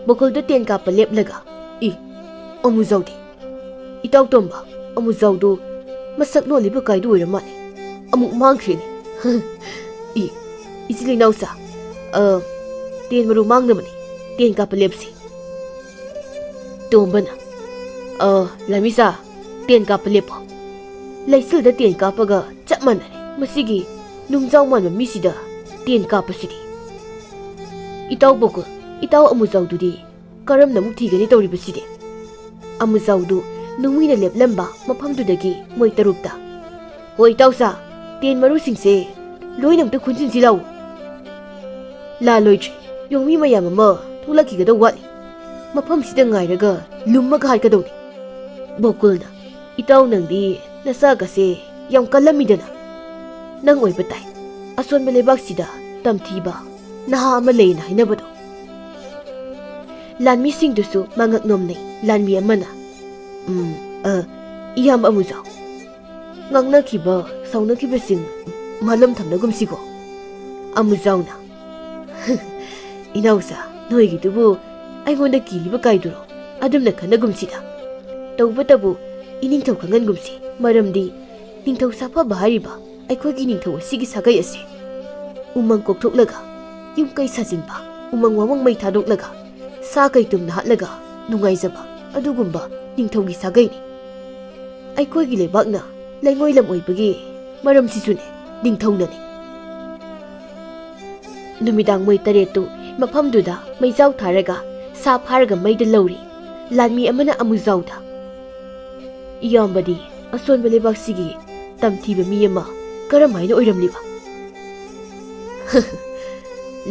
ꯕꯣꯀꯨꯜꯗꯨ ꯇꯦꯟ ꯀꯥꯞꯄ ꯂꯦꯞꯂꯒ, "ꯏ, ꯑꯃꯨꯖꯥꯎꯗꯤ? ꯏꯇꯥꯎ ꯇꯣꯝꯕ, ꯑꯃꯨꯖꯥꯎꯗꯨ ꯃꯁꯛ ꯂꯣꯜꯂꯤꯕ ꯀꯥꯏꯗꯨ ꯑꯣꯏꯔ ꯃꯥꯜꯂꯦ꯫ ꯑꯃꯨꯛ ꯃꯥꯡꯈ꯭ꯔꯦꯅꯦ꯫ ꯏ, ꯏꯆꯤꯜ ꯏꯅꯥꯎꯁꯥ, ꯑ, ꯇꯦꯟ ꯃꯔꯨ ꯃꯥꯡꯅꯕꯅꯤ, ꯇꯦꯟ ꯀꯥꯞꯄ ꯂꯦꯞꯁꯤ꯫ ꯇꯣꯝꯕꯅ, "ꯑ, ꯂꯥꯟꯃꯤꯁꯥ, ꯇꯦꯟ ꯀꯥꯞꯄ ꯂꯦꯞꯄꯣ꯫ ꯂꯩꯆꯤꯜꯗ ꯇꯦꯟ ꯀꯥꯞꯄꯒ ꯆꯞ ꯃꯥꯟꯅꯔꯦ꯫ ꯃꯁꯤꯒꯤ ꯅꯨꯡꯖꯥꯎ ꯃꯥꯟꯕ ꯃꯤꯁꯤꯗ ꯇꯦꯟ ꯀꯥꯞꯄꯁꯤꯗꯤ꯫ ꯏꯇꯥꯎ ꯕꯣꯀꯨꯜ, ꯏꯇꯥꯎ ꯑꯃꯨꯖꯥꯎꯗꯨꯗꯤ ꯀꯔꯝꯅ ꯑꯃꯨꯛ ꯊꯤꯒꯅꯤ ꯇꯧꯔꯤꯕꯁꯤꯗꯤ?" ꯑꯃꯨꯖꯥꯎꯗꯨ ꯅꯨꯡꯃꯤꯅ ꯂꯦꯞꯂꯝꯕ ꯃꯐꯝꯗꯨꯗꯒꯤ ꯃꯣꯏ ꯇꯔꯨꯛꯇ, "ꯍꯣꯏ ꯏꯇꯥꯎꯁꯥ, ꯇꯦꯟ ꯃꯔꯨꯁꯤꯡꯁꯦ ꯂꯣꯏꯅ ꯑꯝꯇ ꯈꯨꯟꯖꯤꯟꯁꯤ ꯂꯥꯛꯎ꯫ ꯂꯥꯜꯂꯣꯏꯗ꯭ꯔꯤ, ꯌꯣꯡꯃꯤ ꯃꯌꯥꯝ ꯑꯃ ꯊꯣꯛꯂꯛꯈꯤꯒꯗꯧ ꯋꯥꯠꯂꯤ꯫ ꯃꯐꯝꯁꯤꯗ ꯉꯥꯏꯔꯒ ꯂꯨꯝꯃꯒ ꯍꯥꯠꯀꯗꯧꯅꯤ꯫" ꯕꯣꯀꯨꯜꯅ, "ꯏꯇꯥꯎ, ꯅꯪꯗꯤ ꯅꯁꯥꯒꯁꯦ ꯌꯥꯝ ꯀꯜꯂꯝꯃꯤꯗꯅ꯫ ꯅꯪ ꯑꯣꯏꯕ ꯇꯥꯏ ꯑꯁꯣꯟꯕ ꯂꯩꯕꯥꯛꯁꯤꯗ ꯇꯝꯊꯤꯕ ꯅꯍꯥ ꯑꯃ ꯂꯩꯅ ꯍꯥꯏꯅꯕꯗꯣ꯫" ꯂꯥꯟꯃꯤꯁꯤꯡꯗꯨꯁꯨ ꯃꯉꯛ ꯅꯣꯝꯅꯩ꯫ ꯂꯥꯟꯃꯤ ꯑꯃꯅ, "ꯎꯝ, ꯑ, ꯏꯌꯥꯝꯕ ꯑꯃꯨꯖꯥꯎ, ꯉꯥꯡꯅꯈꯤꯕ, ꯁꯥꯎꯅꯈꯤꯕꯁꯤꯡ ꯃꯥꯂꯪ ꯊꯝꯅꯒꯨꯝꯁꯤꯀꯣ꯫" ꯑꯃꯨꯖꯥꯎꯅ, "ꯏꯅꯥꯎꯁꯥ, ꯅꯣꯏꯒꯤꯗꯨꯕꯨ ꯑꯩꯉꯣꯟꯗ ꯀꯤꯔꯤꯕ ꯀꯥꯏꯗꯨꯔꯣ? ꯑꯗꯨꯝꯅ ꯈꯟꯅꯒꯨꯝꯁꯤꯗ꯫ ꯇꯧꯕꯇꯕꯨ ꯏꯅꯤꯡꯊꯧ ꯈꯪꯍꯟꯒꯨꯝꯁꯤ, ꯃꯔꯝꯗꯤ ꯅꯤꯡꯊꯧ ꯁꯥꯐꯕ ꯍꯥꯏꯔꯤꯕ ꯑꯩꯈꯣꯏꯒꯤ ꯅꯤꯡꯊꯧ ꯑꯁꯤꯒꯤ ꯁꯥꯒꯩ ꯑꯁꯦ ꯎꯃꯪ ꯀꯣꯛꯊꯣꯛꯂꯒ, ꯌꯨꯝ ꯀꯩ ꯁꯥꯖꯤꯟꯕ, ꯎꯃꯪ ꯋꯥꯃꯪ ꯃꯩ ꯊꯥꯗꯣꯛꯂꯒ, ꯁꯥ ꯀꯩ ꯇꯨꯝꯅ ꯍꯥꯠꯂꯒ ꯅꯨꯡꯉꯥꯏꯖꯕ ꯑꯗꯨꯒꯨꯝꯕ ꯅꯤꯡꯊꯧꯒꯤ ꯁꯥꯒꯩꯅꯤ꯫ ꯑꯩꯈꯣꯏꯒꯤ ꯂꯩꯕꯥꯛꯅ ꯂꯩꯉꯣꯏ ꯂꯝ ꯑꯣꯏꯕꯒꯤ ꯃꯔꯝꯁꯤꯁꯨꯅꯦ, ꯅꯤꯡꯊꯧꯅꯅꯦ꯫" ꯅꯨꯃꯤꯗꯥꯡ ꯃꯣꯏ ꯇꯔꯦꯠꯇꯨ ꯃꯐꯝꯗꯨꯗ ꯃꯩꯖꯥꯎ ꯊꯥꯔꯒ ꯁꯥ ꯐꯥꯔꯒ ꯃꯩꯗ ꯂꯧꯔꯤ꯫ ꯂꯥꯟꯃꯤ ꯑꯃꯅ ꯑꯃꯨꯖꯥꯎꯗ, "ꯏꯌꯥꯝꯕꯗꯤ ꯑꯁꯣꯟꯕ ꯂꯩꯕꯥꯛꯁꯤꯒꯤ ꯇꯝꯊꯤꯕ ꯃꯤ ꯑꯃ ꯀꯔꯝ ꯍꯥꯏꯅ ꯑꯣꯏꯔꯝꯂꯤꯕ?"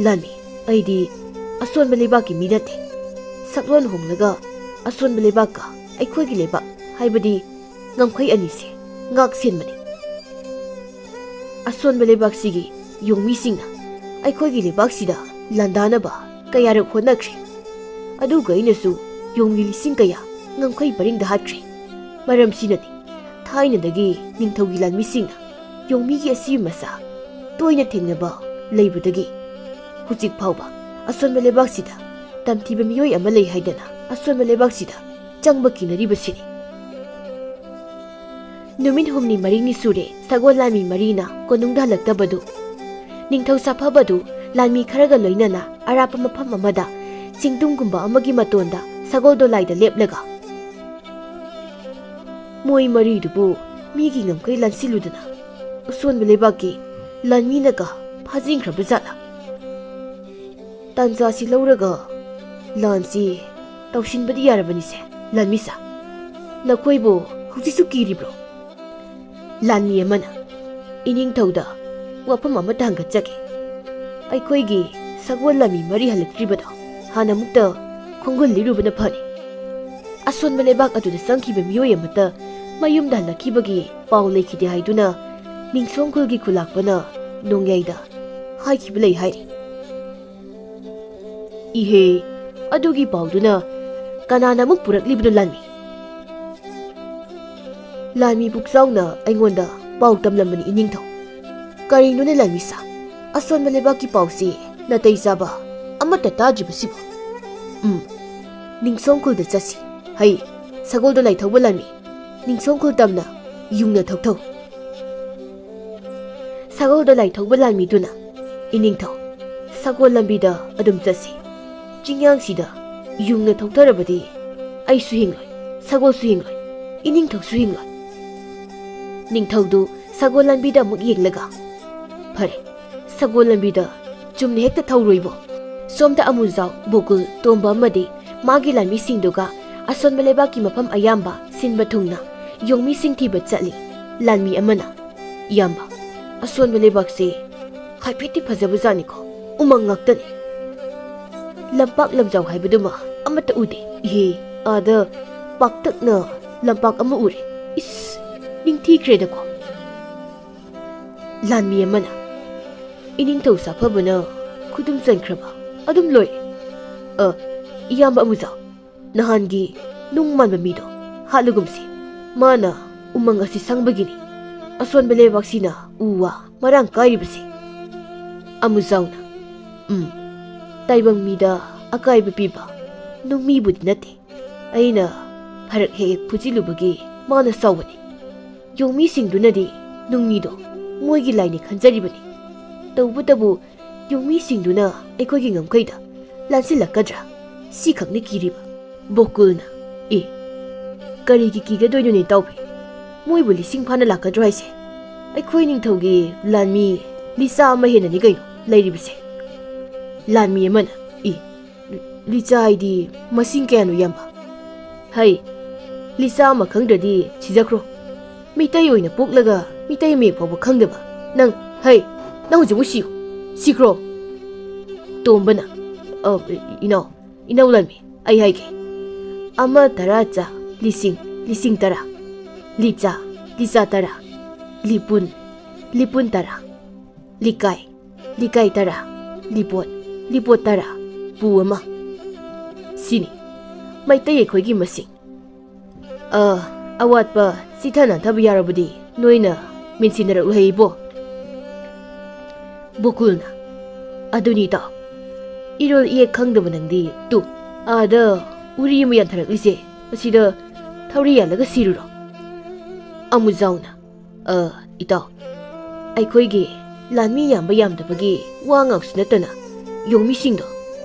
"ꯂꯥꯟꯃꯤ, ꯑꯩꯗꯤ ꯑꯁꯣꯟꯕ ꯂꯩꯕꯥꯛꯀꯤ ꯃꯤ ꯅꯠꯇꯦ꯫ ꯁꯛꯂꯣꯟ ꯍꯣꯡꯂꯒ ꯑꯁꯣꯟꯕ ꯂꯩꯕꯥꯛꯀ ꯑꯩꯈꯣꯏꯒꯤ ꯂꯩꯕꯥꯛ, ꯍꯥꯏꯕꯗꯤ ꯉꯝꯈꯩ ꯑꯅꯤꯁꯦ ꯉꯥꯛ ꯁꯦꯟꯕꯅꯤ꯫ ꯑꯁꯣꯟꯕ ꯂꯩꯕꯥꯛꯁꯤꯒꯤ ꯌꯣꯡꯃꯤꯁꯤꯡꯅ ꯑꯩꯈꯣꯏꯒꯤ ꯂꯩꯕꯥꯛꯁꯤꯗ ꯂꯥꯟꯗꯥꯅꯕ ꯀꯌꯥꯔꯛ ꯍꯣꯠꯅꯈ꯭ꯔꯦ꯫ ꯑꯗꯨꯒ ꯑꯩꯅꯁꯨ ꯌꯣꯡꯃꯤ ꯂꯤꯁꯤꯡ ꯀꯌꯥ ꯉꯝꯈꯩ ꯄꯔꯤꯡꯗ ꯍꯥꯠꯈ꯭ꯔꯦ꯫ ꯃꯔꯝꯁꯤꯅꯅꯤ, ꯊꯥꯏꯅꯗꯒꯤ ꯅꯤꯡꯊꯧꯒꯤ ꯂꯥꯟꯃꯤꯁꯤꯡꯅ ꯌꯣꯡꯃꯤꯒꯤ ꯑꯁꯤꯕ ꯃꯁꯥ ꯇꯣꯏꯅ ꯊꯦꯡꯅꯕ ꯂꯩꯕꯗꯒꯤ ꯍꯧꯖꯤꯛ ꯐꯥꯎꯕ ꯑꯁꯣꯟꯕ ꯂꯩꯕꯥꯛꯁꯤꯗ ꯇꯝꯊꯤꯕ ꯃꯤꯑꯣꯏ ꯑꯃ ꯂꯩ ꯍꯥꯏꯗꯅ ꯑꯁꯣꯟꯕ ꯂꯩꯕꯥꯛꯁꯤꯗ ꯆꯪꯕ ꯀꯤꯅꯔꯤꯕꯁꯤꯅꯤ꯫" ꯅꯨꯃꯤꯠ ꯍꯨꯝꯅꯤ ꯃꯔꯤꯅꯤ ꯁꯨꯔꯦ ꯁꯒꯣꯜ ꯂꯥꯟꯃꯤ ꯃꯔꯤꯅ ꯀꯣꯅꯨꯡꯗ ꯍꯜꯂꯛꯇꯕꯗꯨ꯫ ꯅꯤꯡꯊꯧ ꯁꯥꯐꯕꯗꯨ ꯂꯥꯟꯃꯤ ꯈꯔꯒ ꯂꯣꯏꯅꯅ ꯑꯔꯥꯞꯄ ꯃꯐꯝ ꯑꯃꯗ ꯆꯤꯡꯗꯨꯝꯒꯨꯝꯕ ꯑꯃꯒꯤ ꯃꯇꯣꯟꯗ ꯁꯒꯣꯜ ꯗꯣꯂꯥꯏꯗ ꯂꯦꯞꯂꯒ, "ꯃꯣꯏ ꯃꯔꯤꯗꯨꯕꯨ ꯃꯤꯒꯤ ꯉꯝꯈꯩ ꯂꯥꯟꯁꯤꯜꯂꯨꯗꯅ ꯑꯁꯣꯟꯕ ꯂꯩꯕꯥꯛꯀꯤ ꯂꯥꯟꯃꯤꯅꯒ ꯐꯥꯖꯤꯟꯈ꯭ꯔꯕ ꯖꯥꯠꯂꯥ? ꯇꯥꯟꯖꯥꯁꯤ ꯂꯧꯔꯒ ꯂꯥꯟꯁꯤ ꯇꯧꯁꯤꯟꯕꯗꯤ ꯌꯥꯔꯕꯅꯤꯁꯦ, ꯂꯥꯟꯃꯤꯁꯥ꯫ ꯅꯈꯣꯏꯕꯨ ꯍꯧꯖꯤꯛꯁꯨ ꯀꯤꯔꯤꯕ꯭ꯔꯣ?" ꯂꯥꯟꯃꯤ ꯑꯃꯅ ꯏꯅꯤꯡꯊꯧꯗ ꯋꯥꯐꯝ ꯑꯃꯠꯇ ꯍꯪꯒꯠꯆꯒꯦ꯫ ꯑꯩꯈꯣꯏꯒꯤ ꯁꯒꯣꯜ ꯂꯥꯟꯃꯤ ꯃꯔꯤ ꯍꯜꯂꯛꯇ꯭ꯔꯤꯕꯗꯣ ꯍꯥꯟꯅ ꯑꯃꯨꯛꯇ ꯈꯣꯡꯒꯨꯜ ꯂꯤꯔꯨꯕꯅ ꯐꯅꯤ꯫ ꯑꯁꯣꯟꯕ ꯂꯩꯕꯥꯛ ꯑꯗꯨꯗ ꯆꯪꯈꯤꯕ ꯃꯤꯑꯣꯏ ꯑꯃꯠꯇ ꯃꯌꯨꯝꯗ ꯍꯜꯂꯛꯈꯤꯕꯒꯤ ꯄꯥꯎ ꯂꯩꯈꯤꯗꯦ ꯍꯥꯏꯗꯨꯅ ꯅꯤꯡꯁꯣꯡ ꯈꯨꯜꯒꯤ ꯈꯨꯂꯥꯛꯄꯅ ꯅꯣꯡꯌꯥꯏꯗ ꯍꯥꯏꯈꯤꯕ ꯂꯩ ꯍꯥꯏꯔꯤ꯫ ꯏꯍꯦ, ꯑꯗꯨꯒꯤ ꯄꯥꯎꯗꯨꯅ ꯀꯅꯥꯅ ꯑꯃꯨꯛ ꯄꯨꯔꯛꯂꯤꯕꯅꯣ, ꯂꯥꯟꯃꯤ? ꯂꯥꯟꯃꯤ ꯄꯨꯛꯆꯥꯎꯅ ꯑꯩꯉꯣꯟꯗ ꯄꯥꯎ ꯇꯝꯂꯝꯕꯅꯤ, ꯏꯅꯤꯡꯊꯧ꯫ ꯀꯔꯤꯅꯣꯅꯦ, ꯂꯥꯟꯃꯤꯁꯥ? ꯑꯁꯣꯟꯕ ꯂꯩꯕꯥꯛꯀꯤ ꯄꯥꯎꯁꯤ ꯅꯥꯇꯩ ꯆꯥꯕ ꯑꯃꯠꯇ ꯇꯥꯗ꯭ꯔꯤꯕꯁꯤꯕꯨ? ꯎꯝ, ꯅꯤꯡꯁꯣꯡ ꯈꯨꯜꯗ ꯆꯠꯁꯤ꯫ ꯍꯩ, ꯁꯒꯣꯜꯗ ꯂꯥꯏꯊꯧꯕ ꯂꯥꯟꯃꯤ, ꯅꯤꯡꯁꯣꯡ ꯈꯨꯜ ꯇꯝꯅ ꯌꯨꯡꯅ ꯊꯧꯊꯧ꯫ ꯁꯒꯣꯜꯗ ꯂꯥꯏꯊꯧꯕ ꯂꯥꯟꯃꯤꯗꯨꯅ ꯏꯅꯤꯡꯊꯧ, ꯁꯒꯣꯜ ꯂꯝꯕꯤꯗ ꯑꯗꯨꯝ ꯆꯠꯁꯤ꯫ ꯆꯤꯡꯌꯥꯡꯁꯤꯗ ꯌꯨꯡꯅ ꯊꯧꯊꯔꯕꯗꯤ ꯑꯩꯁꯨ ꯍꯤꯡꯂꯣꯏ, ꯁꯒꯣꯜꯁꯨ ꯍꯤꯡꯂꯣꯏ, ꯏꯅꯤꯡꯊꯧꯁꯨ ꯍꯤꯡꯂꯣꯏ꯫ ꯅꯤꯡꯊꯧꯗꯨ ꯁꯒꯣꯜ ꯂꯝꯕꯤꯗ ꯑꯃꯨꯛ ꯌꯦꯡꯂꯒ, "ꯐꯔꯦ, ꯁꯒꯣꯜ ꯂꯝꯕꯤꯗ ꯆꯨꯝꯅ ꯍꯦꯛꯇ ꯊꯧꯔꯣꯏꯕꯣ?" ꯁꯣꯝꯗ ꯑꯃꯨꯖꯥꯎ, ꯕꯣꯀꯨꯜ, ꯇꯣꯝꯕ ꯑꯃꯗꯤ ꯃꯥꯒꯤ ꯂꯥꯟꯃꯤꯁꯤꯡꯗꯨꯒ ꯑꯁꯣꯟꯕ ꯂꯩꯕꯥꯛꯀꯤ ꯃꯐꯝ ꯑꯌꯥꯝꯕ ꯁꯤꯟꯕ ꯊꯨꯡꯅ ꯌꯣꯡꯃꯤꯁꯤꯡ ꯊꯤꯕ ꯆꯠꯂꯤ꯫ ꯂꯥꯟꯃꯤ ꯑꯃꯅ, "ꯏꯌꯥꯝꯕ, ꯑꯁꯣꯟꯕ ꯂꯩꯕꯥꯛꯁꯦ ꯍꯥꯏꯐꯦꯠꯇꯤ ꯐꯖꯕꯖꯥꯠꯅꯤꯀꯣ, ꯎꯃꯪ ꯉꯥꯛꯇꯅꯤ꯫ ꯂꯝꯄꯥꯛ ꯂꯝꯖꯥꯎ ꯍꯥꯏꯕꯗꯨꯃ ꯑꯃꯠꯇ ꯎꯗꯦ꯫ ꯏꯍꯦ, ꯑꯥꯗ ꯄꯥꯛꯇꯛꯅ ꯂꯝꯄꯥꯛ ꯑꯃ ꯎꯔꯦ꯫ ꯏꯁ, ꯅꯤꯡꯊꯤꯈ꯭ꯔꯦꯗꯀꯣ!" ꯂꯥꯟꯃꯤ ꯑꯃꯅ, "ꯏꯅꯤꯡꯊꯧ ꯁꯥꯐꯕꯅ ꯈꯨꯗꯨꯝ ꯆꯟꯈ꯭ꯔꯕ ꯑꯗꯨꯝ ꯂꯣꯏꯔꯦ꯫ ꯑ, ꯏꯌꯥꯝꯕ ꯑꯃꯨꯖꯥꯎ, ꯅꯍꯥꯟꯒꯤ ꯅꯨꯡ ꯃꯥꯟꯕ ꯃꯤꯗꯣ ꯍꯥꯠꯂꯒꯨꯝꯁꯤ꯫ ꯃꯥꯅ ꯎꯃꯪ ꯑꯁꯤ ꯁꯪꯕꯒꯤꯅꯤ ꯑꯁꯣꯟꯕ ꯂꯩꯕꯥꯛꯁꯤꯅ ꯎ ꯋꯥ ꯃꯔꯥꯡ ꯀꯥꯏꯔꯤꯕꯁꯤ꯫" ꯑꯃꯨꯖꯥꯎꯅ, "ꯎꯝ, ꯇꯥꯏꯕꯪ ꯃꯤꯗ ꯑꯀꯥꯏꯕ ꯄꯤꯕ ꯅꯨꯡꯃꯤꯕꯨꯗꯤ ꯅꯠꯇꯦ꯫ ꯑꯩꯅ ꯐꯔꯛ ꯍꯦꯛ ꯍꯦꯛ ꯐꯨꯖꯤꯜꯂꯨꯕꯒꯤ ꯃꯥꯅ ꯁꯥꯎꯕꯅꯤ꯫ ꯌꯣꯡꯃꯤꯁꯤꯡꯗꯨꯅꯗꯤ ꯅꯨꯡꯃꯤꯗꯣ ꯃꯣꯏꯒꯤ ꯂꯥꯏꯅꯤ ꯈꯟꯖꯔꯤꯕꯅꯤ꯫ ꯇꯧꯕꯇꯕꯨ ꯌꯣꯡꯃꯤꯁꯤꯡꯗꯨꯅ ꯑꯩꯈꯣꯏꯒꯤ ꯉꯝꯈꯩꯗ ꯂꯥꯟꯁꯤꯜꯂꯛꯀꯗ꯭ꯔꯥ? ꯁꯤꯈꯛꯅꯤ ꯀꯤꯔꯤꯕ꯫ ꯕꯣꯀꯨꯜꯅ, "ꯑꯦ, ꯀꯔꯤꯒꯤ ꯀꯤꯒꯗꯣꯏꯅꯣꯅꯦ ꯏꯇꯥꯎꯕꯤ? ꯃꯣꯏꯕꯨ ꯂꯤꯁꯤꯡ ꯐꯥꯅ ꯂꯥꯛꯀꯗ꯭ꯔꯣ ꯍꯥꯏꯁꯦ? ꯑꯩꯈꯣꯏ ꯅꯤꯡꯊꯧꯒꯤ ꯂꯥꯟꯃꯤ ꯂꯤꯆꯥ ꯑꯃ ꯍꯦꯟꯅꯅꯤ ꯀꯩꯅꯣ ꯂꯩꯔꯤꯕꯁꯦ꯫" ꯂꯥꯟꯃꯤ ꯑꯃꯅ, "ꯑꯦ, ꯂꯤꯆꯥ ꯍꯥꯏꯗꯤ ꯃꯁꯤꯡ ꯀꯌꯥꯅꯣ, ꯏꯌꯥꯝꯕ?" "ꯍꯩ, ꯂꯤꯆꯥ ꯑꯃ ꯈꯪꯗ꯭ꯔꯗꯤ ꯁꯤꯖꯈ꯭ꯔꯣ꯫ ꯃꯤꯇꯩ ꯑꯣꯏꯅ ꯄꯣꯛꯂꯒ ꯃꯤꯇꯩ ꯃꯌꯦꯛ ꯐꯥꯎꯕ ꯈꯪꯗꯕ ꯅꯪ, ꯍꯩ, ꯅꯪ ꯍꯧꯖꯤꯛꯃꯛ ꯁꯤꯌꯨ, ꯁꯤꯈ꯭ꯔꯣ!" ꯇꯣꯝꯕꯅ, "ꯑ, ꯏꯅꯥꯎ, ꯏꯅꯥꯎ ꯂꯥꯟꯃꯤ, ꯑꯩ ꯍꯥꯏꯒꯦ꯫ ꯑꯃ ꯇꯔꯥ ꯆꯥ, ꯂꯤꯁꯤꯡ, ꯂꯤꯁꯤꯡ ꯇꯔꯥ꯫ ꯂꯤꯆꯥ, ꯂꯤꯆꯥ ꯇꯔꯥ꯫ ꯂꯤꯄꯨꯟ, ꯂꯤꯄꯨꯟ ꯇꯔꯥ꯫ ꯂꯤꯀꯥꯏ, ꯂꯤꯀꯥꯏ ꯇꯔꯥ꯫ ꯂꯤꯄꯣꯠ, ꯂꯤꯄꯣꯠ ꯇꯔꯥ꯫ ꯄꯨ ꯑꯃ꯫ ꯁꯤꯅꯤ ꯃꯩꯇꯩ ꯑꯩꯈꯣꯏꯒꯤ ꯃꯁꯤꯡ꯫ ꯑ, ꯑꯋꯥꯠꯄ ꯆꯤꯊ ꯅꯥꯟꯊꯕ ꯌꯥꯎꯔꯕꯗꯤ ꯅꯣꯏꯅ ꯃꯦꯟꯁꯤꯟꯅꯔꯛꯎ ꯍꯦ ꯏꯕꯣ꯫" ꯕꯣꯀꯨꯜꯅ, "ꯑꯗꯨꯅꯤ ꯏꯇꯥꯎ, ꯏꯔꯣꯜ ꯏꯌꯦꯛ ꯈꯪꯗꯕ ꯅꯪꯗꯤ ꯇꯨ ꯑꯥꯗ ꯎꯔꯤ ꯑꯃ ꯌꯥꯟꯊꯔꯛꯂꯤꯁꯦ, ꯑꯁꯤꯗ ꯊꯧꯔꯤ ꯌꯥꯜꯂꯒ ꯁꯤꯔꯨꯔꯣ꯫" ꯑꯃꯨꯖꯥꯎꯅ, "ꯑ, ꯏꯇꯥꯎ, ꯑꯩꯈꯣꯏꯒꯤ ꯂꯥꯟꯃꯤ ꯌꯥꯝꯕ ꯌꯥꯝꯗꯕꯒꯤ ꯋꯥ ꯉꯥꯛꯁꯨ ꯅꯠꯇꯅ ꯌꯣꯡꯃꯤꯁꯤꯡꯗꯣ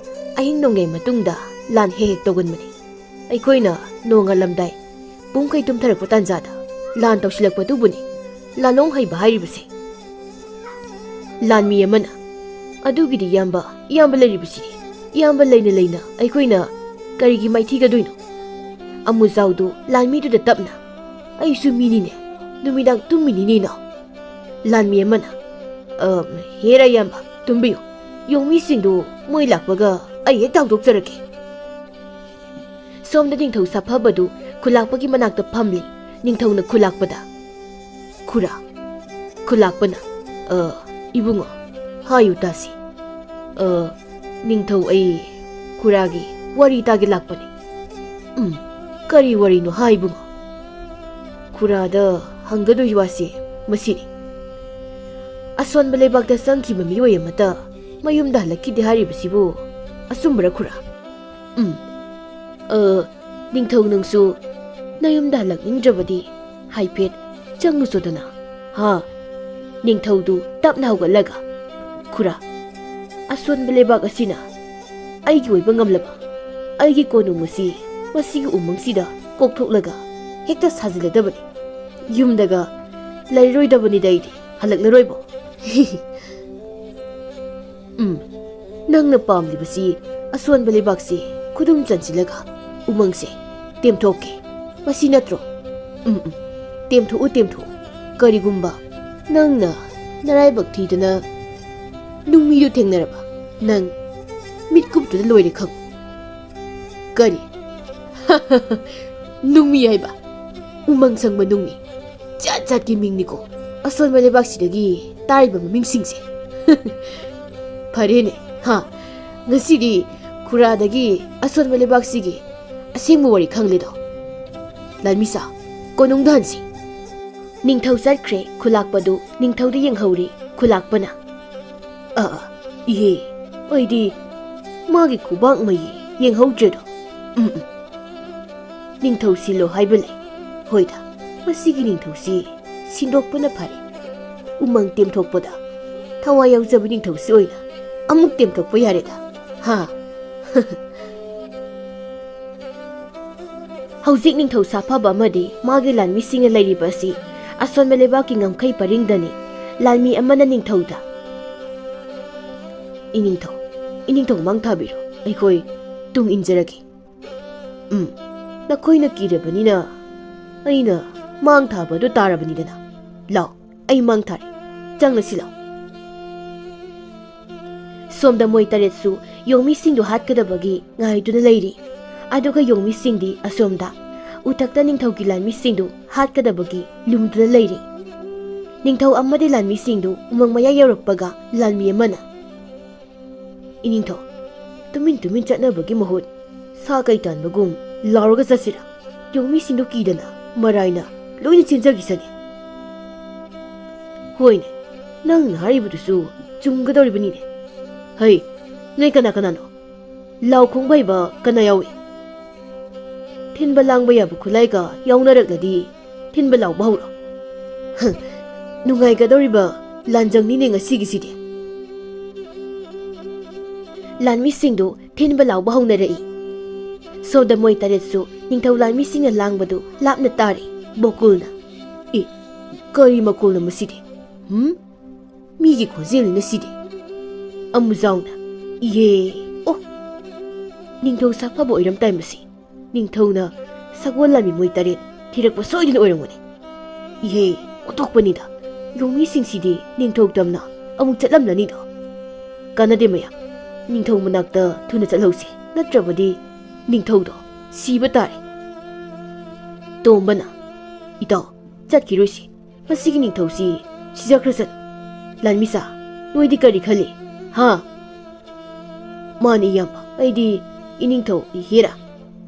ꯑꯍꯤꯡ ꯅꯣꯡꯌꯥꯏ ꯃꯇꯨꯡꯗ ꯂꯥꯟ ꯍꯦꯛ ꯍꯦꯛ ꯇꯧꯒꯟꯕꯅꯤ꯫ ꯑꯩꯈꯣꯏꯅ ꯅꯣꯡꯉꯥꯜꯂꯝꯗꯥꯏ ꯄꯨꯡꯈꯩ ꯇꯨꯝꯊꯔꯛꯄ ꯇꯥꯟꯖꯥꯗ ꯂꯥꯟ ꯇꯧꯁꯤꯜꯂꯛꯄꯗꯨꯕꯨꯅꯤ ꯂꯥꯂꯣꯡ ꯍꯩꯕ ꯍꯥꯏꯔꯤꯕꯁꯦ꯫" ꯂꯥꯟꯃꯤ ꯑꯃꯅ, "ꯑꯗꯨꯒꯤꯗꯤ ꯏꯌꯥꯝꯕ, ꯏꯌꯥꯝꯕ ꯂꯩꯔꯤꯕꯁꯤꯗꯤ, ꯏꯌꯥꯝꯕ ꯂꯩꯅ ꯂꯩꯅ ꯑꯩꯈꯣꯏꯅ ꯀꯔꯤꯒꯤ ꯃꯥꯏꯊꯤꯒꯗꯣꯏꯅꯣ?" ꯑꯃꯨꯖꯥꯎꯗꯨ ꯂꯥꯟꯃꯤꯗꯨꯗ ꯇꯞꯅ, "ꯑꯩꯁꯨ ꯃꯤꯅꯤꯅꯦ, ꯅꯨꯃꯤꯗꯥꯡ ꯇꯨꯝꯃꯤꯅꯤꯅꯦ ꯏꯅꯥꯎ꯫" ꯂꯥꯟꯃꯤ ꯑꯃꯅ, "ꯑ, ꯍꯦꯔꯥ ꯏꯌꯥꯝꯕ, ꯇꯨꯝꯕꯤꯌꯨ꯫ ꯌꯣꯡꯃꯤꯁꯤꯡꯗꯨ ꯃꯣꯏ ꯂꯥꯛꯄꯒ ꯑꯩ ꯍꯦꯛꯇ ꯍꯧꯗꯣꯛꯆꯔꯛꯀꯦ꯫" ꯁꯣꯝꯗ ꯅꯤꯡꯊꯧ ꯁꯥꯐꯕꯗꯨ ꯈꯨꯂꯥꯛꯄꯒꯤ ꯃꯅꯥꯛꯇ ꯐꯝꯂꯤ꯫ ꯅꯤꯡꯊꯧꯅ ꯈꯨꯂꯥꯛꯄꯗ, "ꯈꯨꯔꯥ꯫" ꯈꯨꯂꯥꯛꯄꯅ, "ꯑ, ꯏꯕꯨꯡꯉꯣ, ꯍꯥꯏꯌꯨ ꯇꯥꯁꯤ꯫" "ꯑ, ꯅꯤꯡꯊꯧ, ꯑꯩ ꯈꯨꯔꯥꯒꯤ ꯋꯥꯔꯤ ꯇꯥꯒꯦ ꯂꯥꯛꯄꯅꯤ꯫" "ꯎꯝ, ꯀꯔꯤ ꯋꯥꯔꯤꯅꯣ ꯍꯥꯏ ꯏꯕꯨꯡꯉꯣ?" "ꯈꯨꯔꯥꯗ ꯍꯪꯒꯗꯣꯏ ꯋꯥꯁꯤ ꯃꯁꯤꯅꯤ꯫ ꯑꯁꯣꯟꯕ ꯂꯩꯕꯥꯛꯇ ꯆꯪꯈꯤꯕ ꯃꯤꯑꯣꯏ ꯑꯃꯠꯇ ꯃꯌꯨꯝꯗ ꯍꯜꯂꯛꯈꯤꯗꯦ ꯍꯥꯏꯔꯤꯕꯁꯤꯕꯨ ꯑꯆꯨꯝꯕꯔ ꯈꯨꯔꯥ?" "ꯎꯝ, ꯑ, ꯅꯤꯡꯊꯧ ꯅꯪꯁꯨ ꯅꯌꯨꯝꯗ ꯍꯜꯂꯛꯅꯤꯡꯗ꯭ꯔꯕꯗꯤ ꯍꯥꯏꯐꯦꯠ ꯆꯪꯂꯨꯆꯣꯗꯅ꯫ ꯍꯥ? ꯅꯤꯡꯊꯧꯗꯨ ꯇꯞꯅ ꯍꯧꯒꯠꯂꯒ, "ꯈꯨꯔꯥ, ꯑꯁꯣꯟꯕ ꯂꯩꯕꯥꯛ ꯑꯁꯤꯅ ꯑꯩꯒꯤ ꯑꯣꯏꯕ ꯉꯝꯂꯕ ꯑꯩꯒꯤ ꯀꯣꯅꯨꯡ ꯑꯁꯤ ꯃꯁꯤꯒꯤ ꯎꯃꯪꯁꯤꯗ ꯀꯣꯛꯊꯣꯛꯂꯒ ꯍꯦꯛꯇ ꯁꯥꯖꯤꯜꯂꯗꯕꯅꯤ꯫ ꯌꯨꯝꯗꯒ ꯂꯩꯔꯣꯏꯗꯕꯅꯤꯗ ꯑꯩꯗꯤ, ꯍꯜꯂꯛꯂꯔꯣꯏꯕꯣ꯫" "ꯎꯝ, ꯅꯪꯅ ꯄꯥꯝꯂꯤꯕꯁꯤ ꯑꯁꯣꯟꯕ ꯂꯩꯕꯥꯛꯁꯤ ꯈꯨꯗꯨꯝ ꯆꯟꯁꯤꯜꯂꯒ ꯎꯃꯪꯁꯦ ꯇꯦꯝꯊꯣꯛꯀꯦ, ꯃꯁꯤ ꯅꯠꯇ꯭ꯔꯣ? ꯎꯝ, ꯎꯝ, ꯇꯦꯝꯊꯣꯛꯎ, ꯇꯦꯝꯊꯣꯛꯎ꯫ ꯀꯔꯤꯒꯨꯝꯕ ꯅꯪꯅ ꯅꯔꯥꯏꯕꯛ ꯊꯤꯗꯅ ꯅꯨꯡꯃꯤꯗꯨ ꯊꯦꯡꯅꯔꯕ, ꯅꯪ ꯃꯤꯠꯀꯨꯞꯇꯨꯗ ꯂꯣꯏꯔꯦ ꯈꯪꯉꯨ꯫" "ꯀꯔꯤ? ꯅꯨꯡꯃꯤ ꯍꯥꯏꯕ? ꯎꯃꯪ ꯁꯪꯕ ꯅꯨꯡꯃꯤ? ꯖꯥꯠ ꯖꯥꯠꯀꯤ ꯃꯤꯡꯅꯤꯀꯣ ꯑꯁꯣꯟꯕ ꯂꯩꯕꯥꯛꯁꯤꯗꯒꯤ ꯇꯥꯔꯤꯕ ꯃꯃꯤꯡꯁꯤꯡꯁꯦ꯫" "ꯐꯔꯦꯅꯦ, ꯍꯥ? ꯉꯁꯤꯗꯤ ꯈꯨꯔꯥꯗꯒꯤ ꯑꯁꯣꯟꯕ ꯂꯩꯕꯥꯛꯁꯤꯒꯤ ꯑꯁꯦꯡꯕ ꯋꯥꯔꯤ ꯈꯪꯂꯦꯗꯣ꯫ ꯂꯥꯟꯃꯤꯁꯥ, ꯀꯣꯅꯨꯡꯗ ꯍꯟꯁꯤ꯫" ꯅꯤꯡꯊꯧ ꯆꯠꯈ꯭ꯔꯦ꯫ ꯈꯨꯂꯥꯛꯄꯗꯨ ꯅꯤꯡꯊꯧꯗ ꯌꯦꯡꯍꯧꯔꯤ꯫ ꯈꯨꯂꯥꯛꯄꯅ, "ꯑ, ꯑ, ꯏꯍꯦ, ꯑꯩꯗꯤ ꯃꯥꯒꯤ ꯈꯨꯕꯥꯛ ꯃꯌꯤ ꯌꯦꯡꯍꯧꯗ꯭ꯔꯦꯗꯣ꯫ ꯎꯝ, ꯎꯝ꯫ ꯅꯤꯡꯊꯧ ꯁꯤꯜꯂꯣ ꯍꯥꯏꯕ ꯂꯩ꯫ ꯍꯣꯏꯗ, ꯃꯁꯤꯒꯤ ꯅꯤꯡꯊꯧꯁꯤ ꯁꯤꯟꯗꯣꯛꯄꯅ ꯐꯔꯦ꯫ ꯎꯃꯪ ꯇꯦꯝꯊꯣꯛꯄꯗ ꯊꯋꯥꯏ ꯌꯥꯎꯖꯕ ꯅꯤꯡꯊꯧꯁꯤ ꯑꯣꯏꯅ ꯑꯃꯨꯛ ꯇꯦꯝꯊꯣꯛꯄ ꯌꯥꯔꯦꯗ꯫ ꯍꯥ?" ꯍꯧꯖꯤꯛ ꯅꯤꯡꯊꯧ ꯁꯥꯐꯕ ꯑꯃꯗꯤ ꯃꯥꯒꯤ ꯂꯥꯟꯃꯤꯁꯤꯡꯅ ꯂꯩꯔꯤꯕ ꯑꯁꯤ ꯑꯁꯣꯟꯕ ꯂꯩꯕꯥꯛꯀꯤ ꯉꯝꯈꯩ ꯄꯔꯤꯡꯗꯅꯤ꯫ ꯂꯥꯟꯃꯤ ꯑꯃꯅ ꯅꯤꯡꯊꯧꯗ, "ꯏꯅꯤꯡꯊꯧ, ꯏꯅꯤꯡꯊꯧ ꯃꯥꯡ ꯊꯥꯕꯤꯔꯣ, ꯑꯩꯈꯣꯏ ꯇꯨꯡ ꯏꯟꯖꯔꯒꯦ꯫ ꯎꯝ, ꯅꯈꯣꯏꯅ ꯀꯤꯔꯕꯅꯤꯅ ꯑꯩꯅ ꯃꯥꯡ ꯊꯥꯕ ꯑꯗꯨ ꯇꯥꯔꯕꯅꯤꯗꯅ꯫ ꯂꯥꯎ, ꯑꯩ ꯃꯥꯡ ꯊꯥꯔꯦ, ꯆꯪꯂꯁꯤ ꯂꯥꯎ꯫" ꯁꯣꯝꯗ ꯃꯣꯏ ꯇꯔꯦꯠꯁꯨ ꯌꯣꯡꯃꯤꯁꯤꯡꯗꯨ ꯍꯥꯠꯀꯗꯕꯒꯤ ꯉꯥꯏꯗꯨꯅ ꯂꯩꯔꯤ꯫ ꯑꯗꯨꯒ ꯌꯣꯡꯃꯤꯁꯤꯡꯗꯤ ꯑꯁꯣꯝꯗ ꯎꯊꯛꯇ ꯅꯤꯡꯊꯧꯒꯤ ꯂꯥꯟꯃꯤꯁꯤꯡꯗꯨ ꯍꯥꯠꯀꯗꯕꯒꯤ ꯂꯨꯝꯗꯨꯅ ꯂꯩꯔꯤ꯫ ꯅꯤꯡꯊꯧ ꯑꯃꯗꯤ ꯂꯥꯟꯃꯤꯁꯤꯡꯗꯨ ꯎꯃꯪ ꯃꯌꯥ ꯌꯧꯔꯛꯄꯒ ꯂꯥꯟꯃꯤ ꯑꯃꯅ, "ꯏꯅꯤꯡꯊꯧ, ꯇꯨꯃꯤꯟ ꯇꯨꯃꯤꯟ ꯆꯠꯅꯕꯒꯤ ꯃꯍꯨꯠ ꯁꯥ ꯀꯩ ꯇꯥꯟꯕꯒꯨꯝ ꯂꯥꯎꯔꯒ ꯆꯠꯁꯤꯔꯥ? ꯌꯣꯡꯃꯤꯁꯤꯡꯗꯨ ꯀꯤꯗꯅ ꯃꯔꯥꯏꯅ ꯂꯣꯏꯅ ꯆꯦꯟꯖꯈꯤꯁꯅꯤ꯫" "ꯍꯣꯏꯅꯦ, ꯅꯪꯅ ꯍꯥꯏꯔꯤꯕꯗꯨꯁꯨ ꯆꯨꯝꯒꯗꯧꯔꯤꯕꯅꯤꯅꯦ꯫ ꯍꯩ, ꯅꯣꯏ ꯀꯅꯥ ꯀꯅꯥꯅꯣ? ꯂꯥꯎ ꯈꯣꯡꯕ ꯍꯩꯕ ꯀꯅꯥ ꯌꯥꯎꯏ? ꯊꯤꯟꯕ ꯂꯥꯡꯕ ꯌꯥꯕ ꯈꯨꯠꯂꯥꯏꯒ ꯌꯥꯎꯅꯔꯛꯂꯗꯤ ꯊꯤꯟꯕ ꯂꯥꯎꯕ ꯍꯧꯔꯣ꯫ ꯍ, ꯅꯨꯡꯉꯥꯏꯒꯗꯧꯔꯤꯕ ꯂꯥꯟꯖꯪꯅꯤꯅꯦ ꯉꯁꯤꯒꯤꯁꯤꯗꯤ꯫ ꯂꯥꯟꯃꯤꯁꯤꯡꯗꯨ ꯊꯤꯟꯕ ꯂꯥꯎꯕ ꯍꯧꯅꯔꯛꯏ꯫ ꯁꯣꯝꯗ ꯃꯣꯏ ꯇꯔꯦꯠꯁꯨ ꯅꯤꯡꯊꯧ ꯂꯥꯟꯃꯤꯁꯤꯡꯅ ꯂꯥꯡꯕꯗꯨ ꯂꯥꯞꯅ ꯇꯥꯔꯤ꯫ ꯕꯣꯀꯨꯜꯅ, "ꯑꯦ, ꯀꯔꯤ ꯃꯈꯣꯜꯅꯣ ꯃꯁꯤꯗꯤ? ꯍꯨꯝ? ꯃꯤꯒꯤ ꯈꯣꯟꯖꯦꯜꯅꯤꯅ ꯁꯤꯗꯤ?" ꯑꯃꯨꯖꯥꯎꯅ, "ꯏꯍꯦ, ꯑꯣ, ꯅꯤꯡꯊꯧ ꯁꯥꯐꯕ ꯑꯣꯏꯔꯝ ꯇꯥꯏ ꯃꯁꯤ꯫ ꯅꯤꯡꯊꯧꯅ ꯁꯒꯣꯜ ꯂꯥꯟꯃꯤ ꯃꯣꯏ ꯇꯔꯦꯠ ꯊꯤꯔꯛꯄ ꯁꯣꯏꯗꯅ ꯑꯣꯏꯔꯝꯒꯅꯤ꯫ ꯏꯍꯦ, ꯑꯣꯟꯊꯣꯛꯄꯅꯤꯗ꯫ ꯌꯣꯡꯃꯤꯁꯤꯡꯁꯤꯗꯤ ꯅꯤꯡꯊꯧ ꯇꯝꯅ ꯑꯃꯨꯛ ꯆꯠꯂꯝꯂꯅꯤꯗꯣ꯫ ꯀꯥꯟꯅꯗꯦ ꯃꯌꯥꯝ, ꯅꯤꯡꯊꯧ ꯃꯅꯥꯛꯇ ꯊꯨꯅ ꯆꯠꯍꯧꯁꯤ, ꯅꯠꯇ꯭ꯔꯕꯗꯤ ꯅꯤꯡꯊꯧꯗꯣ ꯁꯤꯕ ꯇꯥꯔꯦ꯫" ꯇꯣꯝꯕꯅ, "ꯏꯇꯥꯎ, ꯆꯠꯈꯤꯔꯣꯏꯁꯤ꯫ ꯃꯁꯤꯒꯤ ꯅꯤꯡꯊꯧꯁꯤ ꯁꯤꯖꯈ꯭ꯔꯁꯅꯨ꯫ ꯂꯥꯟꯃꯤꯁꯥ, ꯅꯣꯏꯗꯤ ꯀꯔꯤ ꯈꯜꯂꯤ? ꯍꯥ?" "ꯃꯥꯅꯤ ꯏꯌꯥꯝꯕ, ꯑꯩꯗꯤ ꯏꯅꯤꯡꯊꯧ ꯏꯍꯦꯔꯥ,